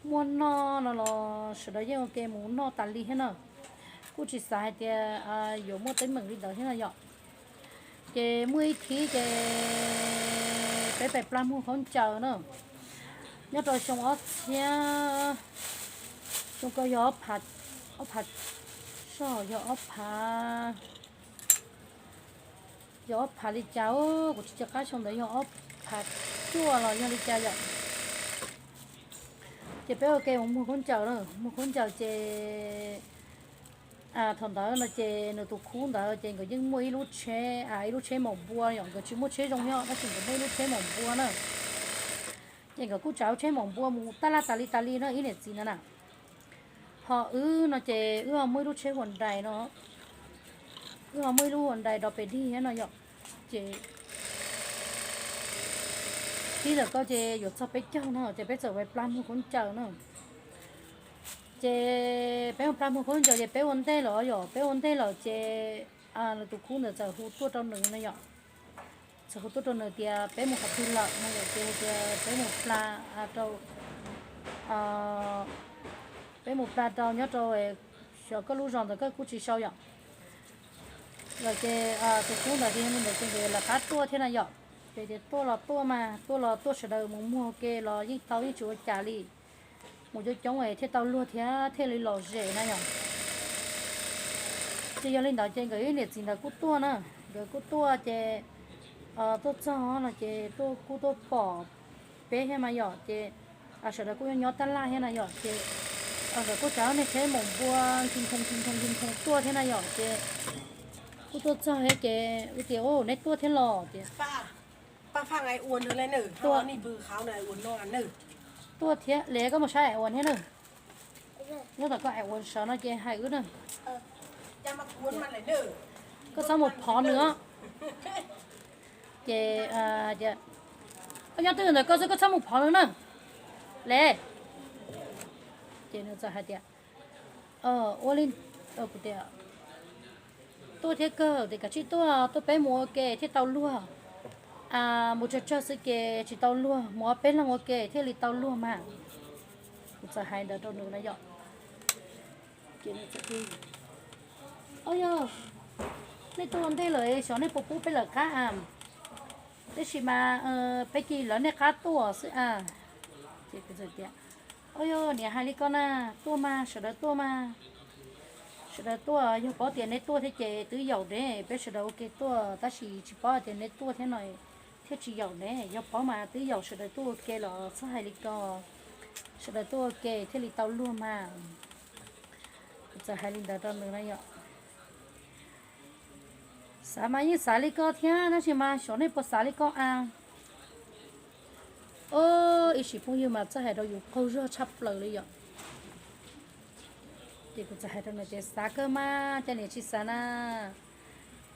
Muaj noj no los sawv daws yeej ua ke mus noj tas li thiab na. Kuj tsis xav hais tias yuav muaj teeb meem li ntawd thiab no yom. Ces muaj ib thib ces peb pais plag muag khaub ncaws na, nyob rau xyoo ob txhiab, xyoo ko yog ob phav, ob phav, yog ob phav, yog ob phav li cas, kuv tsis nco qab xyoo ntawd yog ob phav cuaj los yog li cas yom. Ces peb ua ke mus muag khaub ncaws na, muag khaub ncaws ces thaum ntawd no ces nws tus khub ntawd ces nkawd yeej muaj ib lub tsheb, ib lub tsheb maum npua yom, nkawd tsis muaj tsheb zoo nyob tab sis nkawd muaj ib lub tsheb maum npua na. Ces nkawd kuj tsav lub tsheb maum npua mus taj laj tas li tas li no ib niam txiv no na. Ho wb no ces wb ho muaj ib lub tsheb Hyundai no, wb ho muaj ib lub Hyundai do pes dig thiab no yom. Ces thib ntawm ko ces yuav txog peb caug no ces peb txawm pais plag muag khaub ncaws na. Ces peb mus plag muag khaub ncaws ces peb ua ntej lawm yom, peb ua ntej lawm ces nws tus khub ntawd txawm hu tuaj rau nws no yom. Txawm hu tuaj rau nws tias peb mus qhov twg lawm no yom, ces hais tias peb mus plag rau, peb mus plag rau nyob rau xyov koj lub zos ntawd koj kuj tsis sau yom. Lawm ces tus khub ntawd tias li ntawd ces nkawd lawv qab tuaj thiab na yom. Ces tias tuaj los tuaj mas, tuaj los tuaj sawv daws mus muag ke los yeej tau yeej tsis ua cas li. Mus coob coob es thiaj tau luag thiab thiaj li lom zem na yom. Ces yog li ntawd ces nkawd ib niam txiv ntawd kuj tuaj na, nkawd kuj tuaj ces tuaj txog no ces tuaj kuj tuaj pom peb thiab mas yom, ces sawv daws kuj nyob nyob tab laj thiab na yom, ces nkawd kuj tsav niag tsheb maum npua nkis nkhoos nkis nkhoos nkis nkhoos tuaj thiab na yom, ces kuj tuaj txog thiab ces wb tias, Au, neb tuaj thiab los? Ces tuaj thiab li, koj mus saib Aim Uas thiab na. Nyob tom koj Aim Uas sawv no ces hais wb na. Koj txhob mus phov nws os. Ces koj nyob twj ywm ntawm koj xwb, koj txhob mus phov nws na. Le, ces nws txawm hais tias, ua li, kuv tias, tuaj thiab kawg, tias kav tsij tuaj, tuaj peb mus ua ke thiaj tau luag. Mus tsawg tsawg xwb ces tsis tau luag, mus ob peb leeg ua ke thiaj li tau luag mas. Kuv txawm hais ntawd rau nws na yom. Ces nws txawm tias, Au yog, nej tuaj ua ntej lawm xyov nej puas pub peb lawv qab a? Tab sis mas peb cia li lawv nej qab tuaj xwb a. Ces kuv txawm tias, Au yog, niam hais li ko na, tuaj mas, sawv daws tuaj mas. Sawv daws tuaj, yog paub tias neb tuaj thiab ces twb yaum ne, peb sawv daws ua ke tuaj, tab sis tsis paub tias neb tuaj thiab no thiaj tsis yaum ne. Yog paub mas twb yaum sawv daws tuaj ua ke los txhob hais li ko. Sawv daws tuaj ua ke thiaj li tau luag mas. Kuv txawm hais li ntawd rau nws na yom. Xav mas yeej xav li ko thiab, tab sis mas xyov nej puas xav li ko a. Ib sim phooj ywg mas txawj hais rau yus qaug zog tshaj plaws li yom. Ces kuv txawm hais rau nws tias xav kawg mas, cas niam tsis xav na.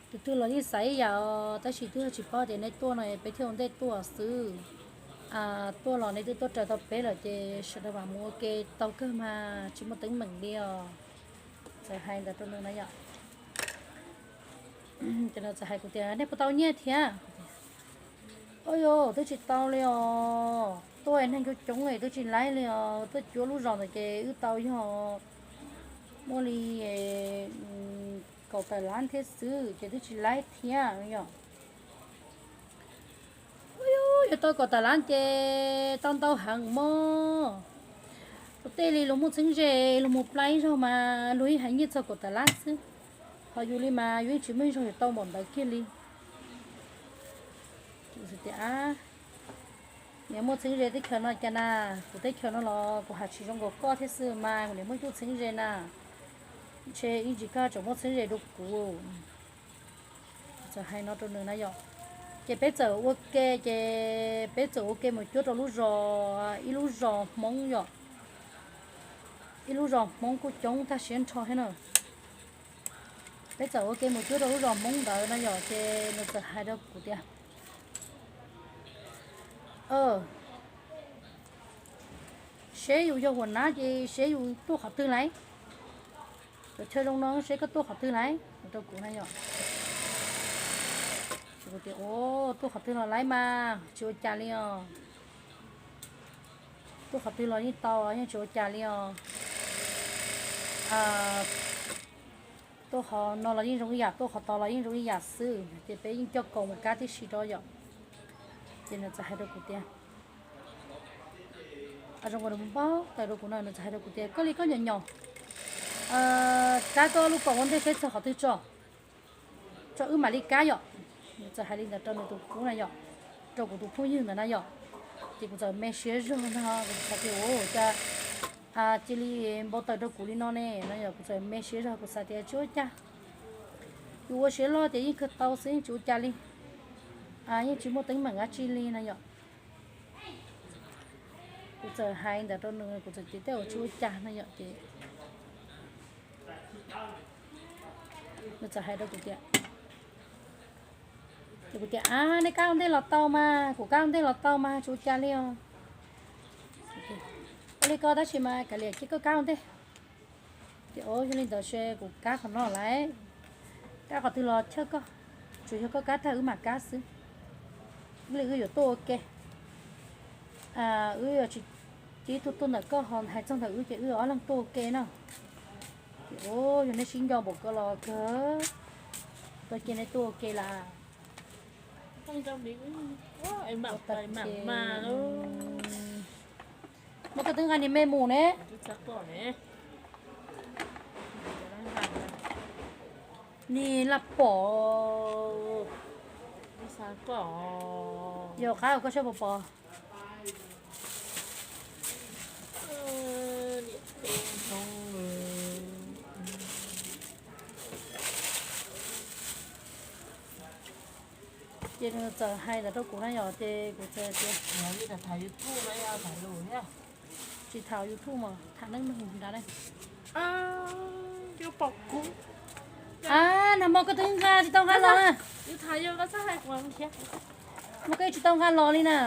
Tus twg los yeej xav ib yam os, tab sis twb tsis paub tias nej tuaj no peb thiaj ua ntej tuaj xwb. Tuaj los nej twb tuaj raws tau peb lawm ces sawv daws mam mus ua ke tau kawg mas, tsis muaj teeb meem li os. Txawm hais ntawd rau nws na yom. Ces nws txawm hais kuv tias nej puas tau nyiaj thiab? Ua yog twb tsis tau li os, tuaj neeg coob coob twb tsis laib li os, tuaj cuab lub zos ntawd ces wb tau yog muaj li kaum tawm lab thiab xwb ces twb tsis laib thiab yom. Ua yog yuav tau kaum tawm lab ces tau ntau heev mog. Ua tej li luag muaj txheeb ze luag mus plab ib zaug mas luag yeej hais nyiaj txog kaum tawm lab xwb, ho yus li mas yus yeej tsis muaj ib zaug yuav tau npaum ntawd kiag li. Tias niam muaj txheeb ze teb chaws no cas na, kuv teb chaws no los kuv hais tsis zoo nkaus koj thiab xwb mas, kuv niam muaj ib tug txheeb ze na, ntshe ib ntsis koj tseem muaj txheeb ze dua kuv. Txawm hais no rau nws na yom. Ces peb txawm ua ke, ces peb txawm ua ke mus cuab rau lub zos, ib lub zos Hmoob yom, ib lub zos Hmoob kuj coob tag siab nrho thiab na. Peb txawm ua ke mus cuab rau lub zos Hmoob ntawd na yom, ces nws txawm hais rau kuv tias, seb yus yog huam nab ces seb yus tuaj qhov twg lawm, cov chaw zoo no seb koj tuaj qhov twg lawm rau kuv na yom. Kuv tias tuaj qhov twg los lawm mas tsis ua cas li os. Tuaj qhov twg los yeej tau, yeej tsis ua cas li os. Tuaj qhov no los yeej zoo ib yam, tuaj qhov tod los yeej zoo ib yam xwb, ces peb yeej coj kaus mus kab tib si rau yom. Ces nws txawm hais rau kuv tias, zoo nkaus nws npau taws rau kuv no, nws txawm hais rau kuv tias koj li koj nyom nyom, kab koj lub kaus ua ntej seb txog qhov twg tso, tso wb mam li kab yom. Nws txawm hais li ntawd rau nws tus khub na yom, rau kuv tus phooj ywg ntawd na yom. Ces kuv txawm me siab zog no, kuv xav tias ua cas cia li npau taws rau kuv li no ne no yom, kuv txawm me siab zog kuv xav tias tsis ua cas, yus ua siab loj ces yeej kawg tau xwb yeej tsis ua cas li, yeej tsis muaj teeb meem dab tsi li no yom. Kuv txawm hais ntawd rau nws, kuv txawm tias tej zaum tsis ua cas no yom, ces nws txawm hais rau kuv tias, kuv tias a nej kab ua ntej los tau mas, kuv kab ua ntej los tau mas tsis ua cas li os. Ua li ko tab sis mas kav liam cia koj kab ua ntej. Tias o yog li ntawd ces kuv kab qhov no lawm, kab qhov twg los chawj koj, tsuas yog koj kab tag wb mam kab xwb. Wb li wb yuav tuaj ua ke, wb yuav tsis cia ib tug tuaj ntawm koj ho hais txog ntawm wb ces wb ob leeg tuaj ua ke na. Tias o yog nej sib nco npaum ko los kawg, koj cia nej tuaj ua ke las. Muab koj twb nqa niag me mus ne. Nim laj pom. Yog qab koj saib pom pom. Ces nws txawm hais ntawd rau kuv na yom, ces kuv txawm tias tsis tham YouTube mas tham neej neeg nrad ne. Nag hmo koj twb nqa tsis tau nqa los na. Hmo koj tsis tau nqa los li na.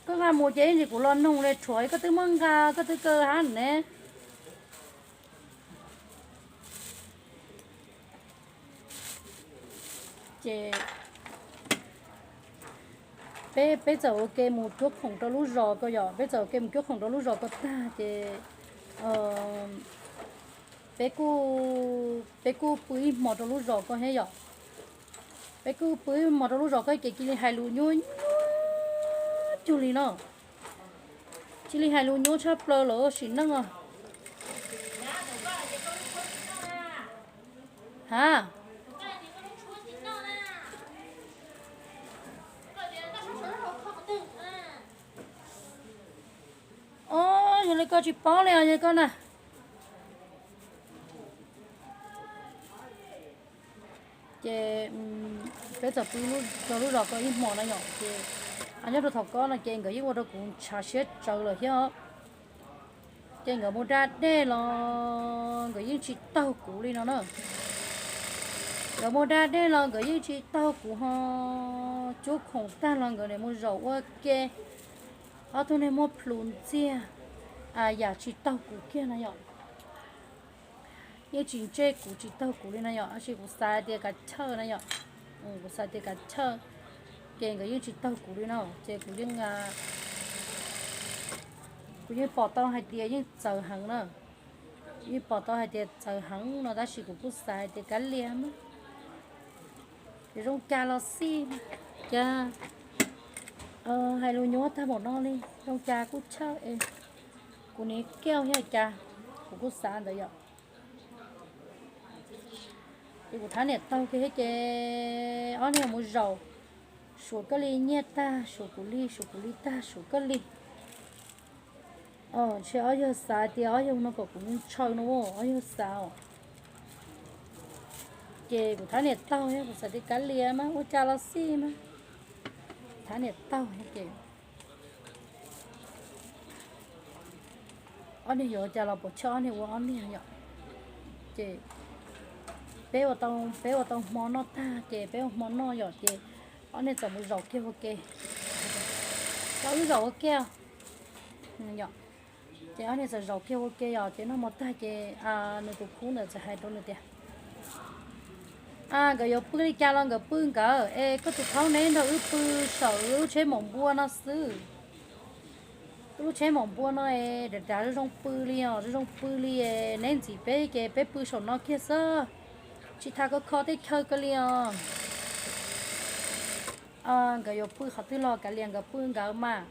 Koj nqa mus ces ib ntsis kuv los noog li rhuav koj twb muab nqa koj twb kaw hab ne. Ces peb, peb txawm ua ke mus cuab khoom rau lub zos ko yom, peb txawm ua ke mus cuab khoom rau lub zos ko tag ces peb kuj, peb kuj pw ib hmo rau lub zos ko thiab yom. Peb kuj pw ib hmo rau lub zos ko ces cia li hais lus nyuaj nyuaj cuag li no. Cia li hais lus nyuaj tshaj plaws lawm sim neej os. Ha, o, yog li koj tsis paub li os, yog li koj na. Ces peb txawm pw rau lub zos ko ib hmo no yom, ces nyob rau thaum ko no ces nkawd yeej ua rau kuv ntshav siab tsawv lawm thiab os. Ces nkawd mus da dej los nkawd yeej tsis taug kuv li no na. Nkawd mus da dej los nkawd yeej tsis taug kuv ho, cuab khoom tag los nkawd nim mus zaum ua ke. Ob tug neeg muaj plhus ntxiag, yam tsis taug kuv kiag no yom. Yeej tsis ntse kuv tsis taug kuv li no yom, tab sis kuv xav tias kav chawj no yom. Kuv xav tias kav chawj, ces nkawd yeej tsis taug kuv li no, ces kuv yeej, kuv yeej pom tau hais tias yeej txawv heev na. Yeej pom tau hais tias txawv heev no tab sis kuv kuj xav hais tias kav liam mas, ces zoo cas los xij, cas hais lus nyuaj tag npaum no li, zoo cas kuj chawj es kuv niam kiaj thiab cas, kuv kuj xav ntawd yom. Ces kuv thab niam taug kiag thiab ces ob niag mus zaum, suav koj li nyiaj tag suav kuv li, suav kuv li tag suav koj li. Ntshe ob yawg xav tias ob yawg no kom kuv ntshaw no, ob yawg xav os. Ces kuv thab niam taug thiab kuv xav tias kav liam mas ua cas los xij mas, thab niam taug thiab ces ob niag yuav ua cas los puas chawj ob niag ua ob niag yom. Ces peb ua tau, peb ua tau hmo noj tag ces peb ua hmo noj yom, ces ob niag txawm mus zaum kiag ua ke. Tau wb zaum ua ke os. Ces ob niag txawm zaum kiag ua ke yom, ces noj hmo tag ces nws tus khub ntawd txawm hais rau nws tias, nkawd yuav pw li cas los nkawd pw nkawd es koj tus thaub neb nrog wb pw saum wb lub tsheb maum npua no xwb. Wb lub tsheb maum npua no es dav dav zoo zoo pw li os, zoo zoo pw li es neb ntxim peb ces peb pw saum no kiag xwb, tsis tas kho kho teb chaws kiag li os. Nkawd yuav pw qhov twg los kav liam nkawd pw nkawd mas.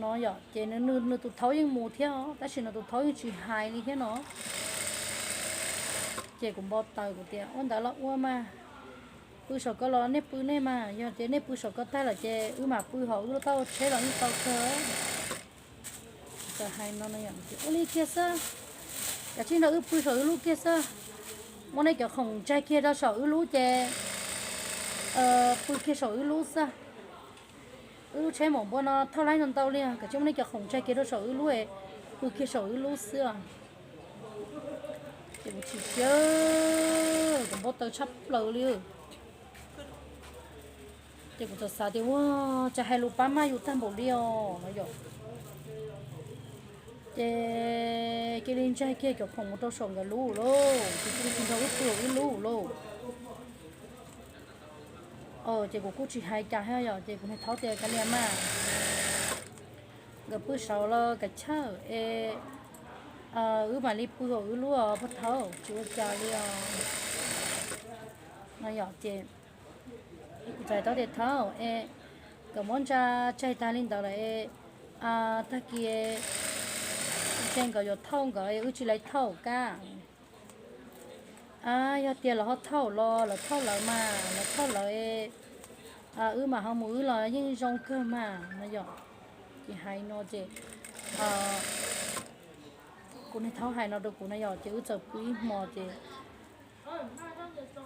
No yom, ces nws tus thaub yeej mus thiab os, tab sis nws tus thaub yeej tsis hais li thiab no. Ces kuv npau taws kuv tias ua ntawd los ua mas, pw saum ko los nej pw nej mas, yog tias nej pw saum ko tag lawm ces wb mam pw hauv wb lub taub hau tsheb los yeej tau kawg. Txawm hais no, ua li kiag xwb, kav tsij nrog wb pw saum wb lub kiag xwb, muab nej cov khoom ntsaig kiag rau saum wb lub ces pw kiag saum wb lub xwb. Wb lub tsheb maum npua no thauj laib ntau ntau li, kav tsij muab nej cov khoom ntsaig kiag rau saum wb lub, pw kiag saum wb lub xwb. Ces kuv chim siab, kuv npau taws tshaj plaws li. Ces kuv txawm xav tias ua cas hais lus pab maj yus tag npaum li os no yom. Ces cia li ntsaig kiag cov khoom mus rau saum nkawd lub lauj, ces cia li tsis nrog wb pw wb lub lauj. Ces kuv kuj tsis hais cas thiab yom, ces kuv niag thaub tias kav liam mas, nkawd pw saud los kav chawj es wb mam li pw hauv wb lub os pog thaub, tsis ua cas li os. No yom, ces kuv txawm hais tias thaub es nkawd muab ntsa tsaig tag li ntawd lawm es tag kis ces nkawd yuav thauj nkawd, wb tsis laiv thauj kab. Yog tias lawv ho thauj los lawv thauj lawv mas, lawv thauj lawv, wb mam ho mus wb los yeej zoo kawg mas no yom. Ces hais no ces kuv niag thaub hais no rau kuv na yom, ces wb txawm pw ib hmo ces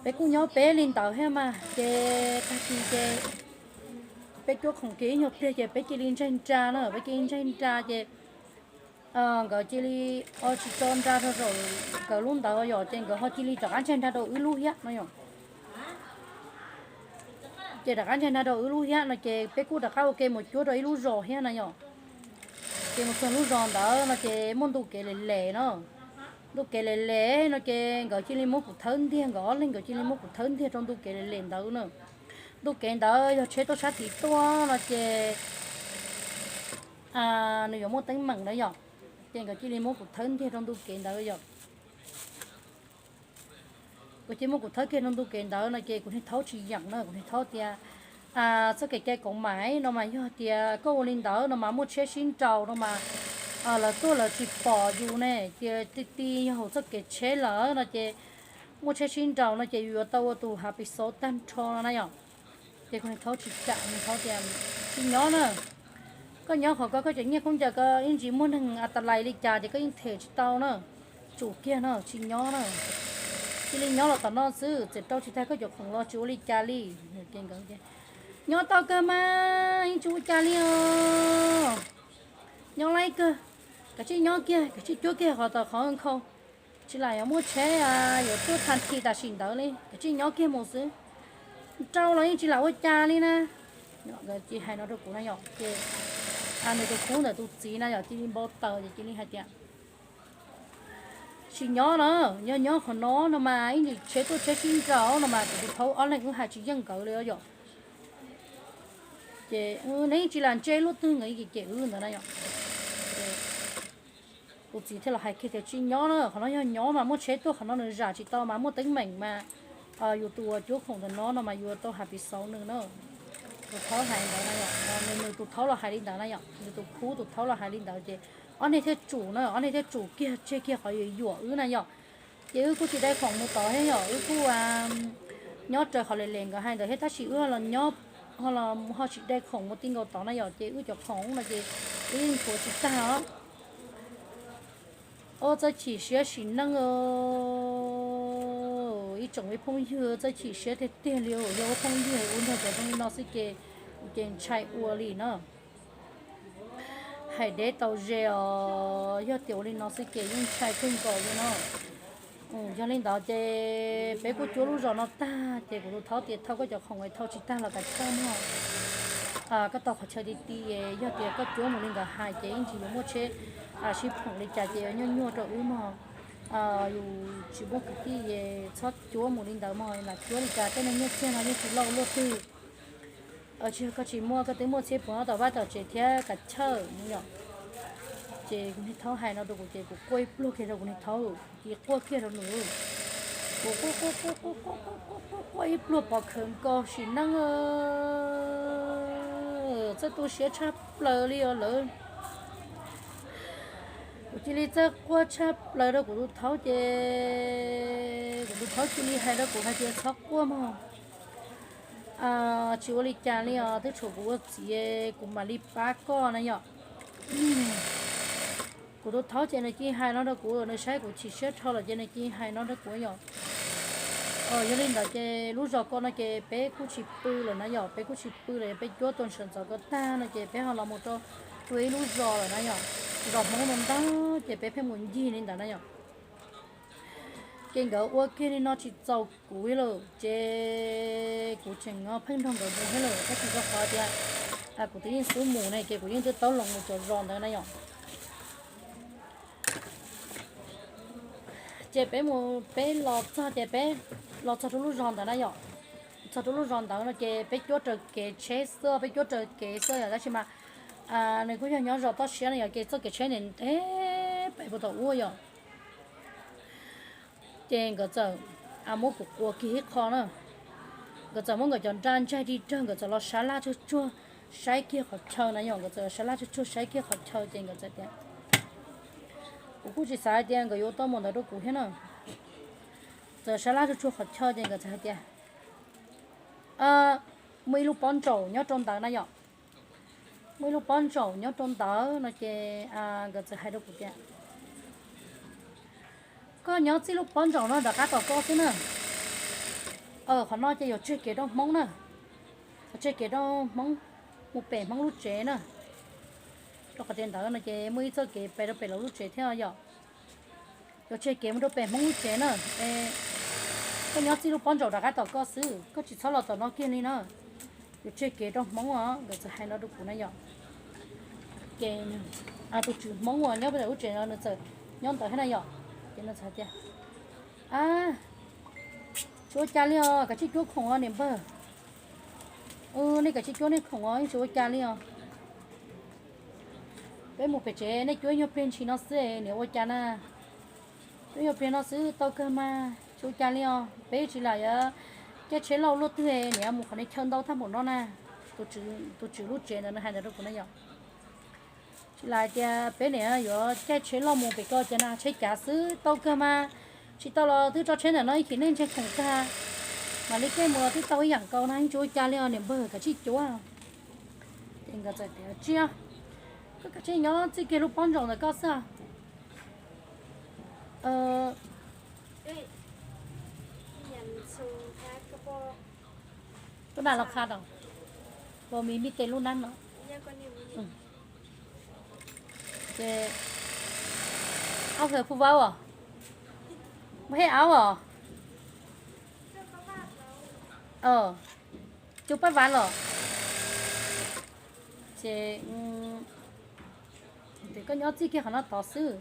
peb kuj nyob peb li ntawd thiab mas, ces tag kis ces peb cuab khoom kiag ib nyuag pliag ces peb cia li ntsaig nra na, peb cia li ntsaig nra ces nkawd cia li tsis tso nra rau saum nkawd lub ntawd yom, ces nkawd ho cia li rov qab ntsaig nra rau wb lub thiab no yom. Ces rov qab ntsaig nra rau wb lub thiab no ces peb kuj rov qab ua ke mus cuab rau ib lub zos thiab na yom. Ces mus txog lub zos ntawd no ces muaj ntu kev lem lem no. Ntu kev lem lem no ces nkawd cia li muab kuv thawb ntiag, nkawd ob leeg nkawd cia li muab kuv thawb ntiag rau ntu kev lem lem ntawd na. Ntu kev ntawd yog tsheb tuaj sab tid tuaj no ces nws yuav muaj teeb meem na yom. Ces nkawd cia li muab kuv thawb ntiag rau ntu kev ntawd yom. Kuv cia li muab kuv thawb kiag rau ntu kev ntawd no ces kuv niag thaub tsis yeem na, kuv niag thaub tias txoj kev cai kaum mais no mas yog tias koj ua li ntawd no mas muaj tsheb sib nraus no mas lawv tuaj lawv tsis pom yus ne, tias ti ti yog hauv txoj kev tsheb lawm no ces muaj tsheb sib nraus no ces yus yuav tau ua tus hav pis xauv tag nrho no na yom. Ces kuv niag thaub tsis kam, niag thaub tias tsis nyob na, koj nyob qhov ko koj cov nyiaj khaub ncaws ko ib ntsis muaj neeg a ta lais li cas ces koj yeej them tsis tau na. Tsum kiag no tsis nyob na, cia li nyob los tom no xwb, txawm rau tsis tag koj cov khoom los tsis ua li cas li. Nyob tau kawg mas yeej tsis ua cas li os, nyob laib kawg. Kav tsij nyob kiag, kav tsij cuab kiag qhov tau qhov nkhaus, tsis lam yuav muaj tsheb yuav tuaj tha thi tam sim ntawd li, kav tsij nyob kiag mus xwb. Rau los yeej tsis lam ua cas li na. Nkawd cia li hais no rau kuv na yom, ces nws tus khub ntawm tus txiv na yom cia li npau taws ces cia li hais tias, sim nyob na, nyob nyob qhov no no mas ib ntsis tsheb tuaj tsheb sib nraus no mas kuv tus thaub ob leeg wb hais tsis yeej nkawd li yom. Ces neb tsis lam ntse luaj twg nkawd cem wb ntawd na yom. Tus txiv thiaj los hais kiag tias tsis nyob na, qhov no yog nyob mas muaj tsheb tuaj qhov no nws zam tsis tau mas muaj teeb meem mas yus tus uas cuab khoom ntawm no no mas yus tau hais piv xauv nws na. Tus thaub hais ntawd na yom, nws tus thaub los hais li ntawd na yom, nws tus khub tus thaub los hais li ntawd ces ob niag thiaj tsum na, ob niag thiaj tsum kiag tseg kiag qhov yuam yuam wb na yom. Ces wb kuj tsis dai khoom mus tod thiab yom, wb kuj nyob raws qhov lem lem nkawd hais ntawd thiab tab sis wb los nyob ho los ho tsis dai khoom mus ti nkaus tod na yom, ces wb cov khoom no ces wb yeej nthuav tsis tag os. Ua txawj chim siab sim neej, ib tsoom ib phooj ywg txawj chim siab tiag tiag li, yog ua phooj ywg ua nrog cov zoo li no xwb ces, ces ntshai ua li na. Hais deb tau ze os, yog tias ua li no xwb ces yeej ntshai kawg nkaus li no. Yog li ntawd ces peb kuj cuab lub zos no tag ces kuv tus thaub tias thauj koj cov khoom es thauj tsis tag los kav chawj mog. Koj tau qhov chaw ti ti, yog tias koj cuab mus li nkawd hais ces ib ntsis yuav muaj tsheb sib phoom li cas ces nyuaj nyuaj rau wb mog. Yus tsis muaj kwv tij es txhob cuab mus li ntawd mog, lam cuab li cas tej neeg nyiaj txiag no yeej tsis lauj luaj twg. Tsis yog koj tsis muaj, koj twb muaj txhiab puas tom vaj tom tsev thiab kav chawj no yom. Ces kuv niag thaub hais no rau kuv ces kuv quaj ib pluag kiag rau kuv niag thaub, kuv cia li quaj kiag rau nws. Kuv quaj quaj quaj quaj quaj quaj quaj quaj ib pluag pov khawv nkaus sim neej, txawj tu siab tshaj plaws li os lawv. Kuv cia li txawj quaj tshaj plaws rau kuv tus thaub ces kuv tus thaub cia li hais rau kuv hais tias txhob quaj mog, tsis ua li cas li os, twb tshuav kuv ua txiv kuv mam li pab koj na yom. Kuv tus thaub ces nws cia li hais no rau kuv, nws saib kuv chim siab dhau lawm ces nws cia li hais no rau kuv yom. Yog li ntawd ces lub zos ko no ces peb kuj tsis pw lawm na yom, peb kuj tsis pw lawm, peb cuab tua ntshawv ntxov ko tag no ces peb ho los mus rau tua ib lub zos lawm na yom. Zos Hmoob no ntag ces peb pheej mus ncig li ntawd na yom. Ces nkawd ua kiag li no tsis txaus kuv lawm ces kuv tseem pheej nrog nkawd mus thiab lawm, tab sis rau qhov tias kuv twb yeej xub mus ne ces kuv yeej twb taub loo mus cov zos ntawd na yom. Ces peb mus peb los txog ces peb los txog rau lub zos ntawd na yom. Txog rau lub zos ntawd no ces peb cuab raws kev tsheb xwb, peb cuab raws kev xwb yom, tab sis mas nws kuj yog nyob zos toj siab no yom, ces txoj kev tsheb ntev ntev pem puag tom ub yom. Ces nkawd txawm muab kuv quas kiag ib qho na. Nkawd txawm muab nkawd cov nra ntsaig dig rag, nkawd txawm los sab laj tsuag tsuag saib kiag qhov chaw na yom, nkawd txawm los sab laj tsuag tsuag saib kiag qhov chaw ces nkawd txawm tias, kuv kuj tsis xav hais tias nkawd yuav tau mus ntawd rau kuv thiab na. Txawm sab laj tsuag tsuag qhov chaw ces nkawd txawm hais tias, muaj ib lub pob ntsaum nyob rau ntawd na yom. Muaj ib lub pob ntsaum nyob rau ntawd no ces nkawd txawm hais rau kuv tias, koj nyob txij lub pob ntsaum no rov qab tom koj xwb na. Qhov no ces yuav tseg kev rau Hmoob na, yuav tseg kev rau Hmoob, mus pem Hmoob lub tsev na. Rau qhov tias ntawd no ces muaj ib txoj kev pem rau pem lawv lub tsev thiab yom. Yuav tseg kev mus rau pem Hmoob lub tsev na. Koj nyob txij lub pob ntsaum rov qab tom koj xwb, koj tsis txhob los tom no kiag li na. Yuav tseg kev rau Hmoob os, nkawd txawm hais no rau kuv na yom. Ces tus tswv Hmoob uas nyob pem lub tsev no nws txawm nyob ntawd thiab na yom. Ces nws txawm hais tias, tsis ua cas li os, kav tsij cuab khoom os niam npawg. Nej kav tsij cuab nej khoom os, yeej tsis ua cas li os. Peb mus pem tsev nej cuab nyuag pliag ntshis no xwb niam ua cas na. Cuab nyuag pliag no xwb tau kawg mas, tsis ua cas li os, peb tsis lam yuav caij tsheb lauj luaj twg niam, mus qhov niag chaw ntau tag npaum no na. Tus tswv lub tsev ntawd nws hais ntawd rau kuv na yom. Tsis lam hais tias peb niam yuav caij tsheb lauj mus pem ko ces na tsheb cav xwb tau kawg mas. Tsis tau los twb tso tsheb ntawm no ib chim neej ntseeg khoom tag, mam li caij mus los twb tau ib yam nkaus na, yeej tsis ua cas li os niam npawg, kav tsij cuab. Ces nkawd txawm tias, tsis, koj kav tsij nyob txij kiag lub pob ntsaum ntawm koj xwb. Koj mam los qha rau, mis mis tes lub nab no. Ces Aub hwv phu vaub os, muaj hej aub os, cub paj vav los. Ces koj nyob txij kiag qhov no tod xwb,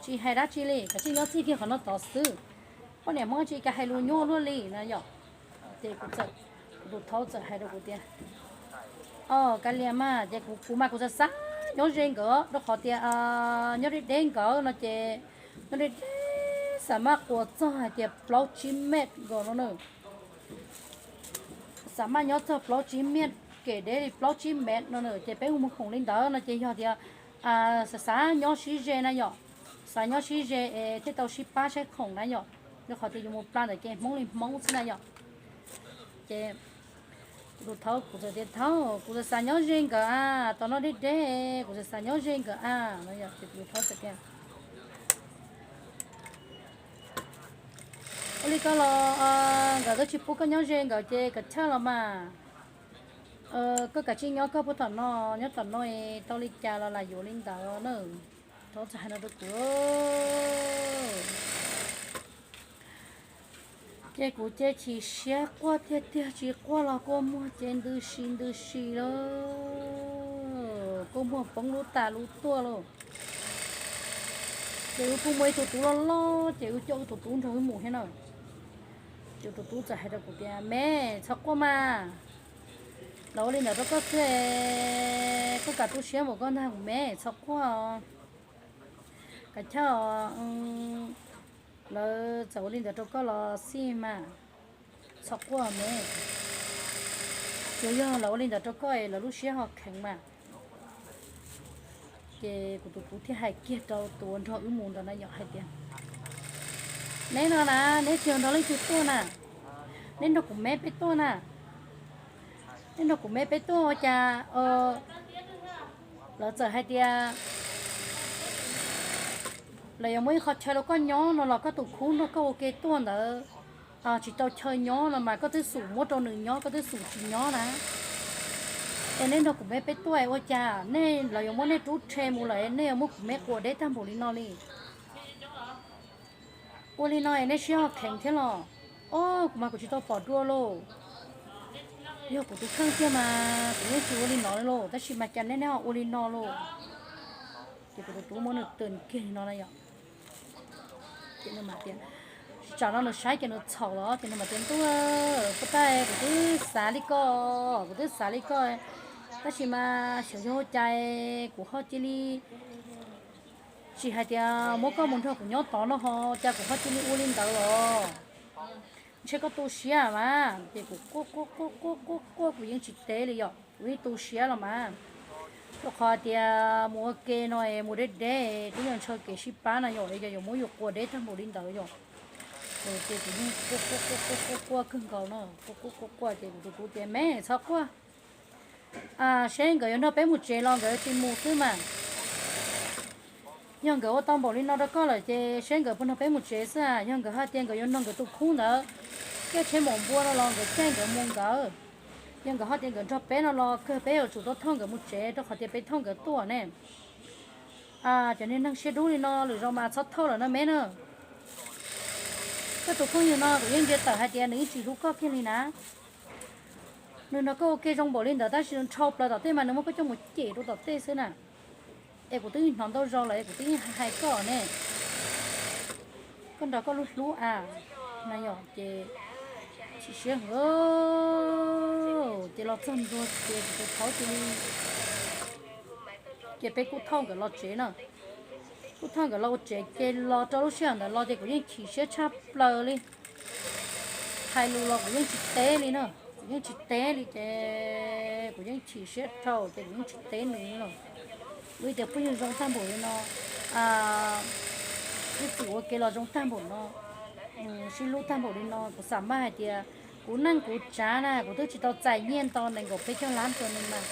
tsis hais dab tsi li, koj tsis nyob txij kiag qhov no tod xwb. Poj niam Hmoob tsis kam hais lus nyuaj luaj li no yom. Ces kuv txawm, kuv tus thaub txawm hais rau kuv tias, o, kav liam mas, ces kuv, kuv mas kuv xav xav nyob ze nkawd rau qhov tias nyob deb deb nkawd no ces nyob deb deb xam maj quas txog hais tias plaub tsib mev nkaus no na. Xam maj nyob txog plaub tsib mev, kem deb li plaub tsib mev no na, ces peb mus khoom li ntawd no ces yog tias xav xav nyob sib ze na yom, xav nyob sib ze es thiaj tau sib pab saib khoom na yom, rau qhov tias yus mus pla ntawm ces Hmoob li Hmoob xwb na yom. Ces kuv tus thaub kuv txawm tias, thaub, kuv xav xav nyob ze nkawd a, tom no deb deb, kuv xav xav nyob ze nkawd a no yom. Ces kuv tus thaub txawm tias, ua li koj los nkawd twb tsis pub koj nyob ze nkawd ces koj chawj los mas, koj kav tsij nyob koj puag tom no, nyob tom no tau li cas los lam yuav li ntawd na. Thaub txawm hais no rau kuv. Ces kuv ces chim siab quaj tiag tiag, tsis quaj los kua muag ces ntws si ntws si lawm, kua muag poob lub tas lub tuaj lauj. Ces wb kuj muaj ib tug tub loj loj ces wb coj wb tus tub nrog wb mus thiab na. Ces tus tub txawm hais rau kuv tias, me, txhob quaj mas, lawv ua li ntawd rau koj xwb, koj kam tu siab npaum koj ntag kuv me, txhob quaj. Kav chawj, lawv txawm ua li ntawd rau koj los xij mas, txhob quaj me. Tsuas yog lawv ua li ntawd rau koj es lawv lub siab ho kheev mas. Ces kuv tus tub thiaj hais kiag rau tus uas nrog wb mus ntawd na yom hais tias, neb no na, neb tsis yog nrog leej twg tuaj na, neb nrog kuv me peb tuaj na. Neb nrog kuv me peb tuaj ua cas lawv txawm hais tias lawv yuav muab ib qho chaw rau koj nyob no los koj tus khub nrog koj ua ke tuaj ntawd tsis tau chaw nyob no mas koj twb xum muab rau nws nyob, koj twb xum tsis nyob na. Es neb nrog kuv me peb tuaj ua cas nej, lawv yuav muab nej rub rhe mus lawm nej yuav muab kuv me quas deb tag npaum li no li. Ua li no es nej siab ho kheev thiab los? Ob, kuv mas kuv tsis tau pom dua lauj. Yog kuv tus kheej tiag mas kuv yeej tsis ua li no li lauj, tab sis mas cas nej, nej ho ua li no lauj? Ces kuv tus tub muab nws tws kiag li no na yom. Ces nws mam tias, tsis tsam no nws saib ces nws txhaum los ces nws mam tias, ntuj, puas tab kuv twb xav li koj, kuv twb xav li koj, tab sis mas xyov yog ua cas kuv ho cia li tsis hais tias muab koj mus nrog kuv nyob tod no ho cas kuv ho cia li ua li ntawd los? Ntshe koj tu siab mas. Ces kuv quaj quaj quaj quaj quaj quaj kuv yeej tsis teb li yom, kuv yeej tu siab los mas. Rau qhov tias mus ua ke no es mus deb deb twb yog ntshaw kev sib pab na yom, es yog yuav muab yus quas deb tag npaum li ntawd yom. Ces kuv yeej quaj quaj quaj quaj quaj quaj kawg nkaus no, quaj quaj quaj quaj ces kuv tus tub tias, me txhob quaj, seb nkawd yuav nrog peb mus tsev los nkawd tsis mus xwb mas. Yog nkawd ua tau npaum li no rau koj lawm ces seb nkawd puas nrog peb mus tsev xwb. Yog nkawd hais tias nkawd yuav nrog nkawd tus khub ntawd caij tsheb maum npua no los nkawd caij nkawd mus nkawd. Yog nkawd hais tias nkawd nrog peb no los kawg peb yuav tsum tau thauj nkawd mus tsev rau qhov tias peb thauj nkawd tuaj ne. Cov niag neeg siab dub li no lwm zaus mas txhob thauj lawm no me na. Koj tus phooj ywg no kuv yeej ntsia tawm hais tias nws yeej tsis hlub koj kiag li na. Nws nrog koj ua ke zoo npaum li ntawd tab sis nws nrhau plaws tom tej mas nws muab koj coj mus cem rau tom tej xwb na. Es kuv twb hnov ntau zaus lawm es kuv twb yeej hais koj ne. Koj nrog koj lub hlub a, na yom, ces chim siab heev. Ces los txog ntua ces kuv tus thaub cia li, ces peb kuj thauj nkawd los tsev na. Kuj thauj nkawd los ua tsev ces los rau lub sij hawm ntawd los ces kuv yeej chim siab tshaj plaws li. Hais lus los kuv yeej tsis teb li na, kuv yeej tsis teb li ces kuv yeej chim siab dhau ces kuv yeej tsis teb nws li lawm. Ua li tias phooj ywg zoo tag npaum li no, ib txwm ua ke los zoo tag npaum no, sib hlub tag npaum li no, kuv xam maj hais tias kuv neej kuv tsav na kuv twb tsis tau txais nyiaj ntau nees nkaum peb caug lab rau nws mas,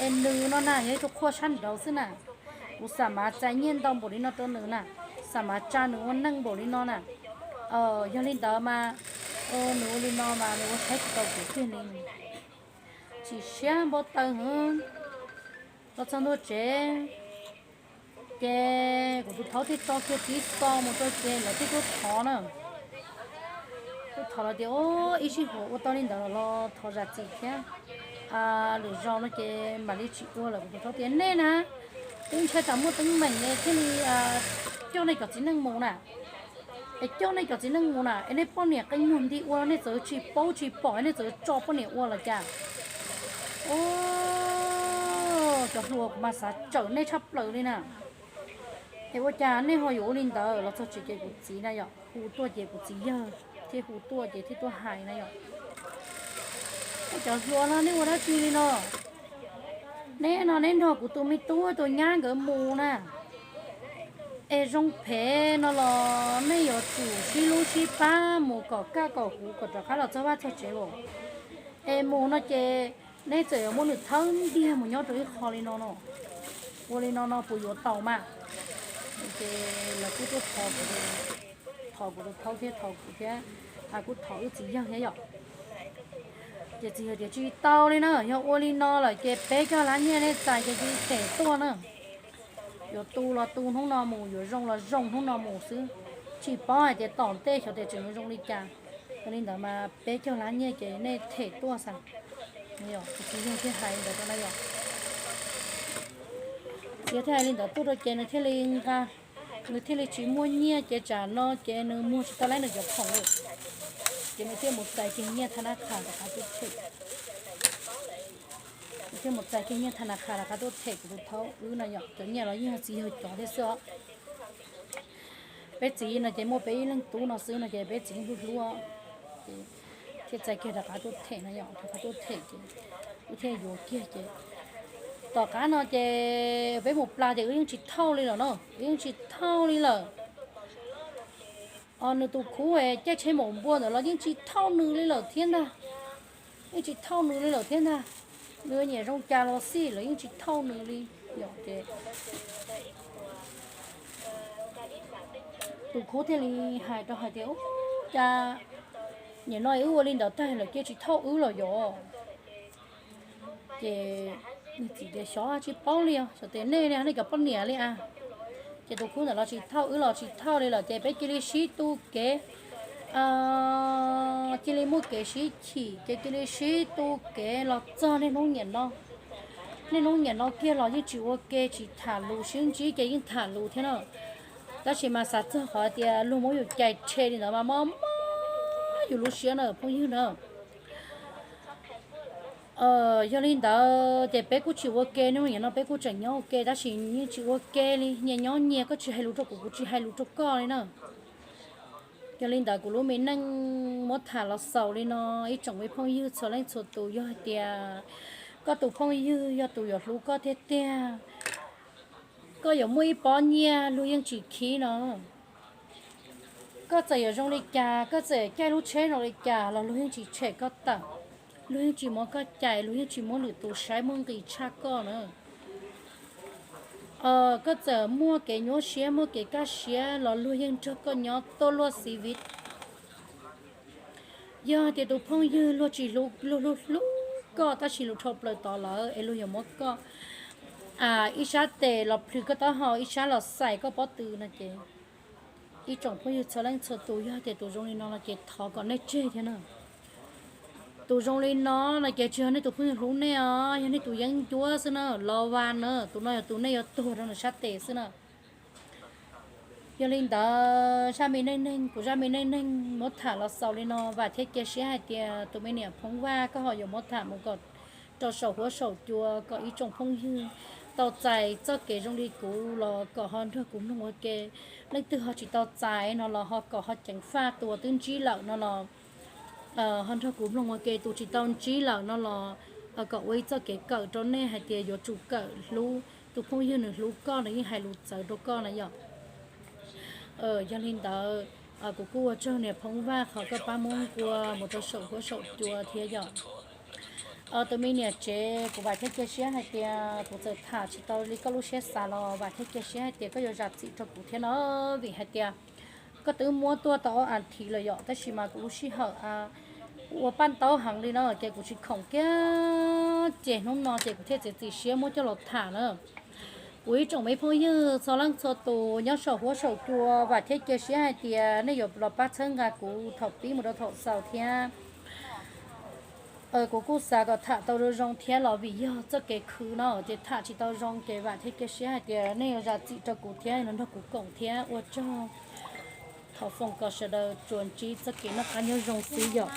es nws no na yog ib tug qhua sab nraud xwb na. Kuv xam maj txais nyiaj ntau npaum li no rau nws na, xam maj tsa nws ua neej npaum li no na. Yog li ntawd mas nws ua li no mas nws ua saib tsis tau kuv kiag li. Chim siab npau taws heev. Los txog ntua tsev, Ces kuv tus thaub thiaj tso kiag txiv xo mus rau ces lawv thiaj tuaj thov na. Tuaj thov lawv tias, o, ib sij huam ua tau li ntawd los thov zam txim thiab. Lwm zaus no ces mam li tsis ua lawm. Kuv tus thaub tias, nej na, twb ntshai tsam muaj teeb meem ne thiaj li coj nej cov txiv neej mus na. Es coj nej cov txiv neej mus na, es nej poj niam qee muag nti ua los nej txawm tsis paub tsis pom, nej txawm tso poj niam ua los cas? O, cov hluas, kuv mas xav tsawm nej tshaj plaws li na. Es ua cas nej ho yuav ua li ntawd? Los txog tsev ces kuv txiv na yom, hu tuaj ces kuv txiv yawg thiaj hu tuaj ces thiaj tuaj hais na yom. Cov hluas no nej ua dab tsi li no? Neb no neb nrog kuv tus me tub tus nyab nkawd mus na, es zoo phem no los nej yuav tsum sib hlub sib pab mus kom kaj kom huv kom rov qab los txog vaj txog tsev los. Es mus no ces neb txawm yuav muab nws thawb ntiag mus nyob rau ib qho li no no. Ua li no no puas yuav tau mas? Ces lawv kuj tuaj thov kuv, thov kuv tus thaub thiab thov kuv thiab, kuj thov wb txiv yawg thiab yom. Ces txiv yawg tias tsis tau li na, yog ua li no lawm ces peb caug lab nyiaj nej txais ces cia li them tuaj na. Yuav tu los tu hnub no mus, yuav zoo los zoo hnub no mus xwb. Tsis paub hais tias tom ntej xyov tias tseem yuav zoo li cas. Yog li ntawd mas peb caug lab nyiaj ces nej them tuaj xwb. Txiv yawg thiaj hais li ntawd rau na yom. Txiv yawg thiaj hais li ntawd tuaj rau ces nws thiaj li nqa, nws thiaj li tsis muaj nyiaj ces tsam no ces nws muag tsis tau laib nws cov khoom lawm. Ces nws thiaj mus txais kiag nyiaj thab nab qha rov qab tuaj them. Nws thiaj mus txais kiag nyiaj thab nab qha rov qab tuaj them kuv tus thaub wb no yom. Cov nyiaj los yeej yog txiv yawg cov thiab xwb os. Peb txiv no ces muaj peb ib leeg tub no xwb no ces peb txiv hlub hlub, ces thiaj txais kiag rov qab tuaj them no yom, rov qab tuaj them ces wb thiaj yuav kiag ces tom qab no ces peb mus plas ces wb yeej tsis thauj li lawm no, wb yeej tsis thauj li lawm. Nws tus khub caij tsheb maum npua ntawd los yeej tsis thauj nws li lawm thiab ntag. Yeej tsis thauj nws li lawm thiab ntag. Nws nyiam zoo cas los xij los yeej tsis thauj nws li. Yom, ces tus khub thiaj li hais rau hais tias, cas nim no wb ua li ntawd tag lawm cia tsis thauj wb los yom? Ces nws txiv tias xyov tsis paub li os, xyov tias nej, nej cov poj niam li as. Ces tus khub ntawd los tsis thauj wb los tsis thauj li lawm ces peb cia li sib tu kev, cia li muaj kev sib chim ces cia li sib tu kev los txog niaj hnub niam no. Niaj hnub niam no kiag los yeej tsis ua ke tsis tham lus, sib ntsib ces yeej tham lus thiab na. Tab sis mas xav txog qhov tias luag muab yus cais rhe li ntawd mas mob mob yus lub siab na phooj ywg na. Yog li ntawd ces peb kuj tsis ua ke, niaj hnub niam no peb kuj tseem nyob ua ke tab sis yeej tsis ua ke li, nyias nyob nyias, koj tsis hais lus rau kuv, kuv tsis hais lus rau koj li na. Yog li ntawd kuv lub me neej muab tham los xaus li no, ib tsoom me phooj ywg txhua leej txhua tus, yog hais tias koj tus phooj ywg yog tus yuav hlub koj tiag tiag, koj yuav muaj ib pob nyiaj luag yeej tsis khib no. Koj txawm yuav zoo li cas, koj txawm caij lub tsheb zoo li cas los luag yeej tsis tshem koj tawm, luag yeej tsis muab koj cais, luag yeej tsis muab lwm tus saib muaj nqis tshaj koj na. Koj txawm muaj kev nyuaj siab muaj kev kaj siab los luag yeej nrog koj nyob tuaj luaj xiv viv. Yog tias tus phooj ywg luag tsis hlub, luag hlub hlub koj tab sis luag dhau plaws tod lawm es luag yuav muab koj ib sab tes los plhws koj taub hau, ib sab los xais koj pob tw no ces ib tsoom phooj ywg txhua leej txhua tus, yog tias tus zoo li no no ces thov kom nej tseg thiab na. Tus zoo li no no ces tsis yog nej tus phooj ywg hlub nej os, yog nej tus yeeb ncuab xwb na, los vas na, tus no yog tus nej yuav tuag rau nws sab tes xwb na. Yog li ntawd zaj me neej neeg, kuv zaj me neej neeg muab tham los xaus li no, vam thiab cia siab hais tias tus me niam Phoob Vaj koj ho yuav muab tham mus kom rau saum huab saum cua kom ib tsoom phooj ywg tau txais txoj kev zoo li kuv los kom ho nrog kuv mloog ua ke. Leej twg ho tsis tau txais no los ho kom ho ceev faj, tus uas twb ntsib lawm no los ho nrog kuv mloog ua ke, tus tsis tau ntsib lawm no los kom ua ib txoj kev kawm rau nej hais tias yuav tsum kawm hlub. Tus phooj ywg nws hlub koj, nws yeej hais lus txawv rau koj na yom. Yog li ntawd, kuv kuj ua tsaug niam Phoob Vaj qhov koj pab muab nqua mus rau saum huab saum cua thiab yom. Tus me niam tsev, kuv vam thiab cia siab hais tias kuv txawm tham tsis tau li koj lub siab xav los vam thiab cia siab hais tias koj yuav zam txim rau kuv thiab no, vim hais tias koj twb muab tuaj tau ob as thiv lawm yom, tab sis mas kuv lub sij hawm ua paj ntaub heev li no ces kuv tsis khoom kiag, ces hnub no ces kuv thiaj txiav txim siab muab coj los tham na. Kuv ib tsoom me phooj ywg txhua leej txhua tus nyob saum huab saum cua, vam thiab cia siab hais tias nej yuav los pab txhawb nqa kuv thaum pib mus rau thaum xaus thiab. Kuv kuj xav kom tham tau zoo zoo thiab los vim yog txoj kev khwv no ces tham tsis tau zoo, ces vam thiab cia siab hais tias nej yuav zam txim rau kuv thiab los nrog kuv koom thiab. Ua tsaug. Thov foom kom sawv daws tsuas ntsib txoj kev noj qab nyob zoo xwb yom.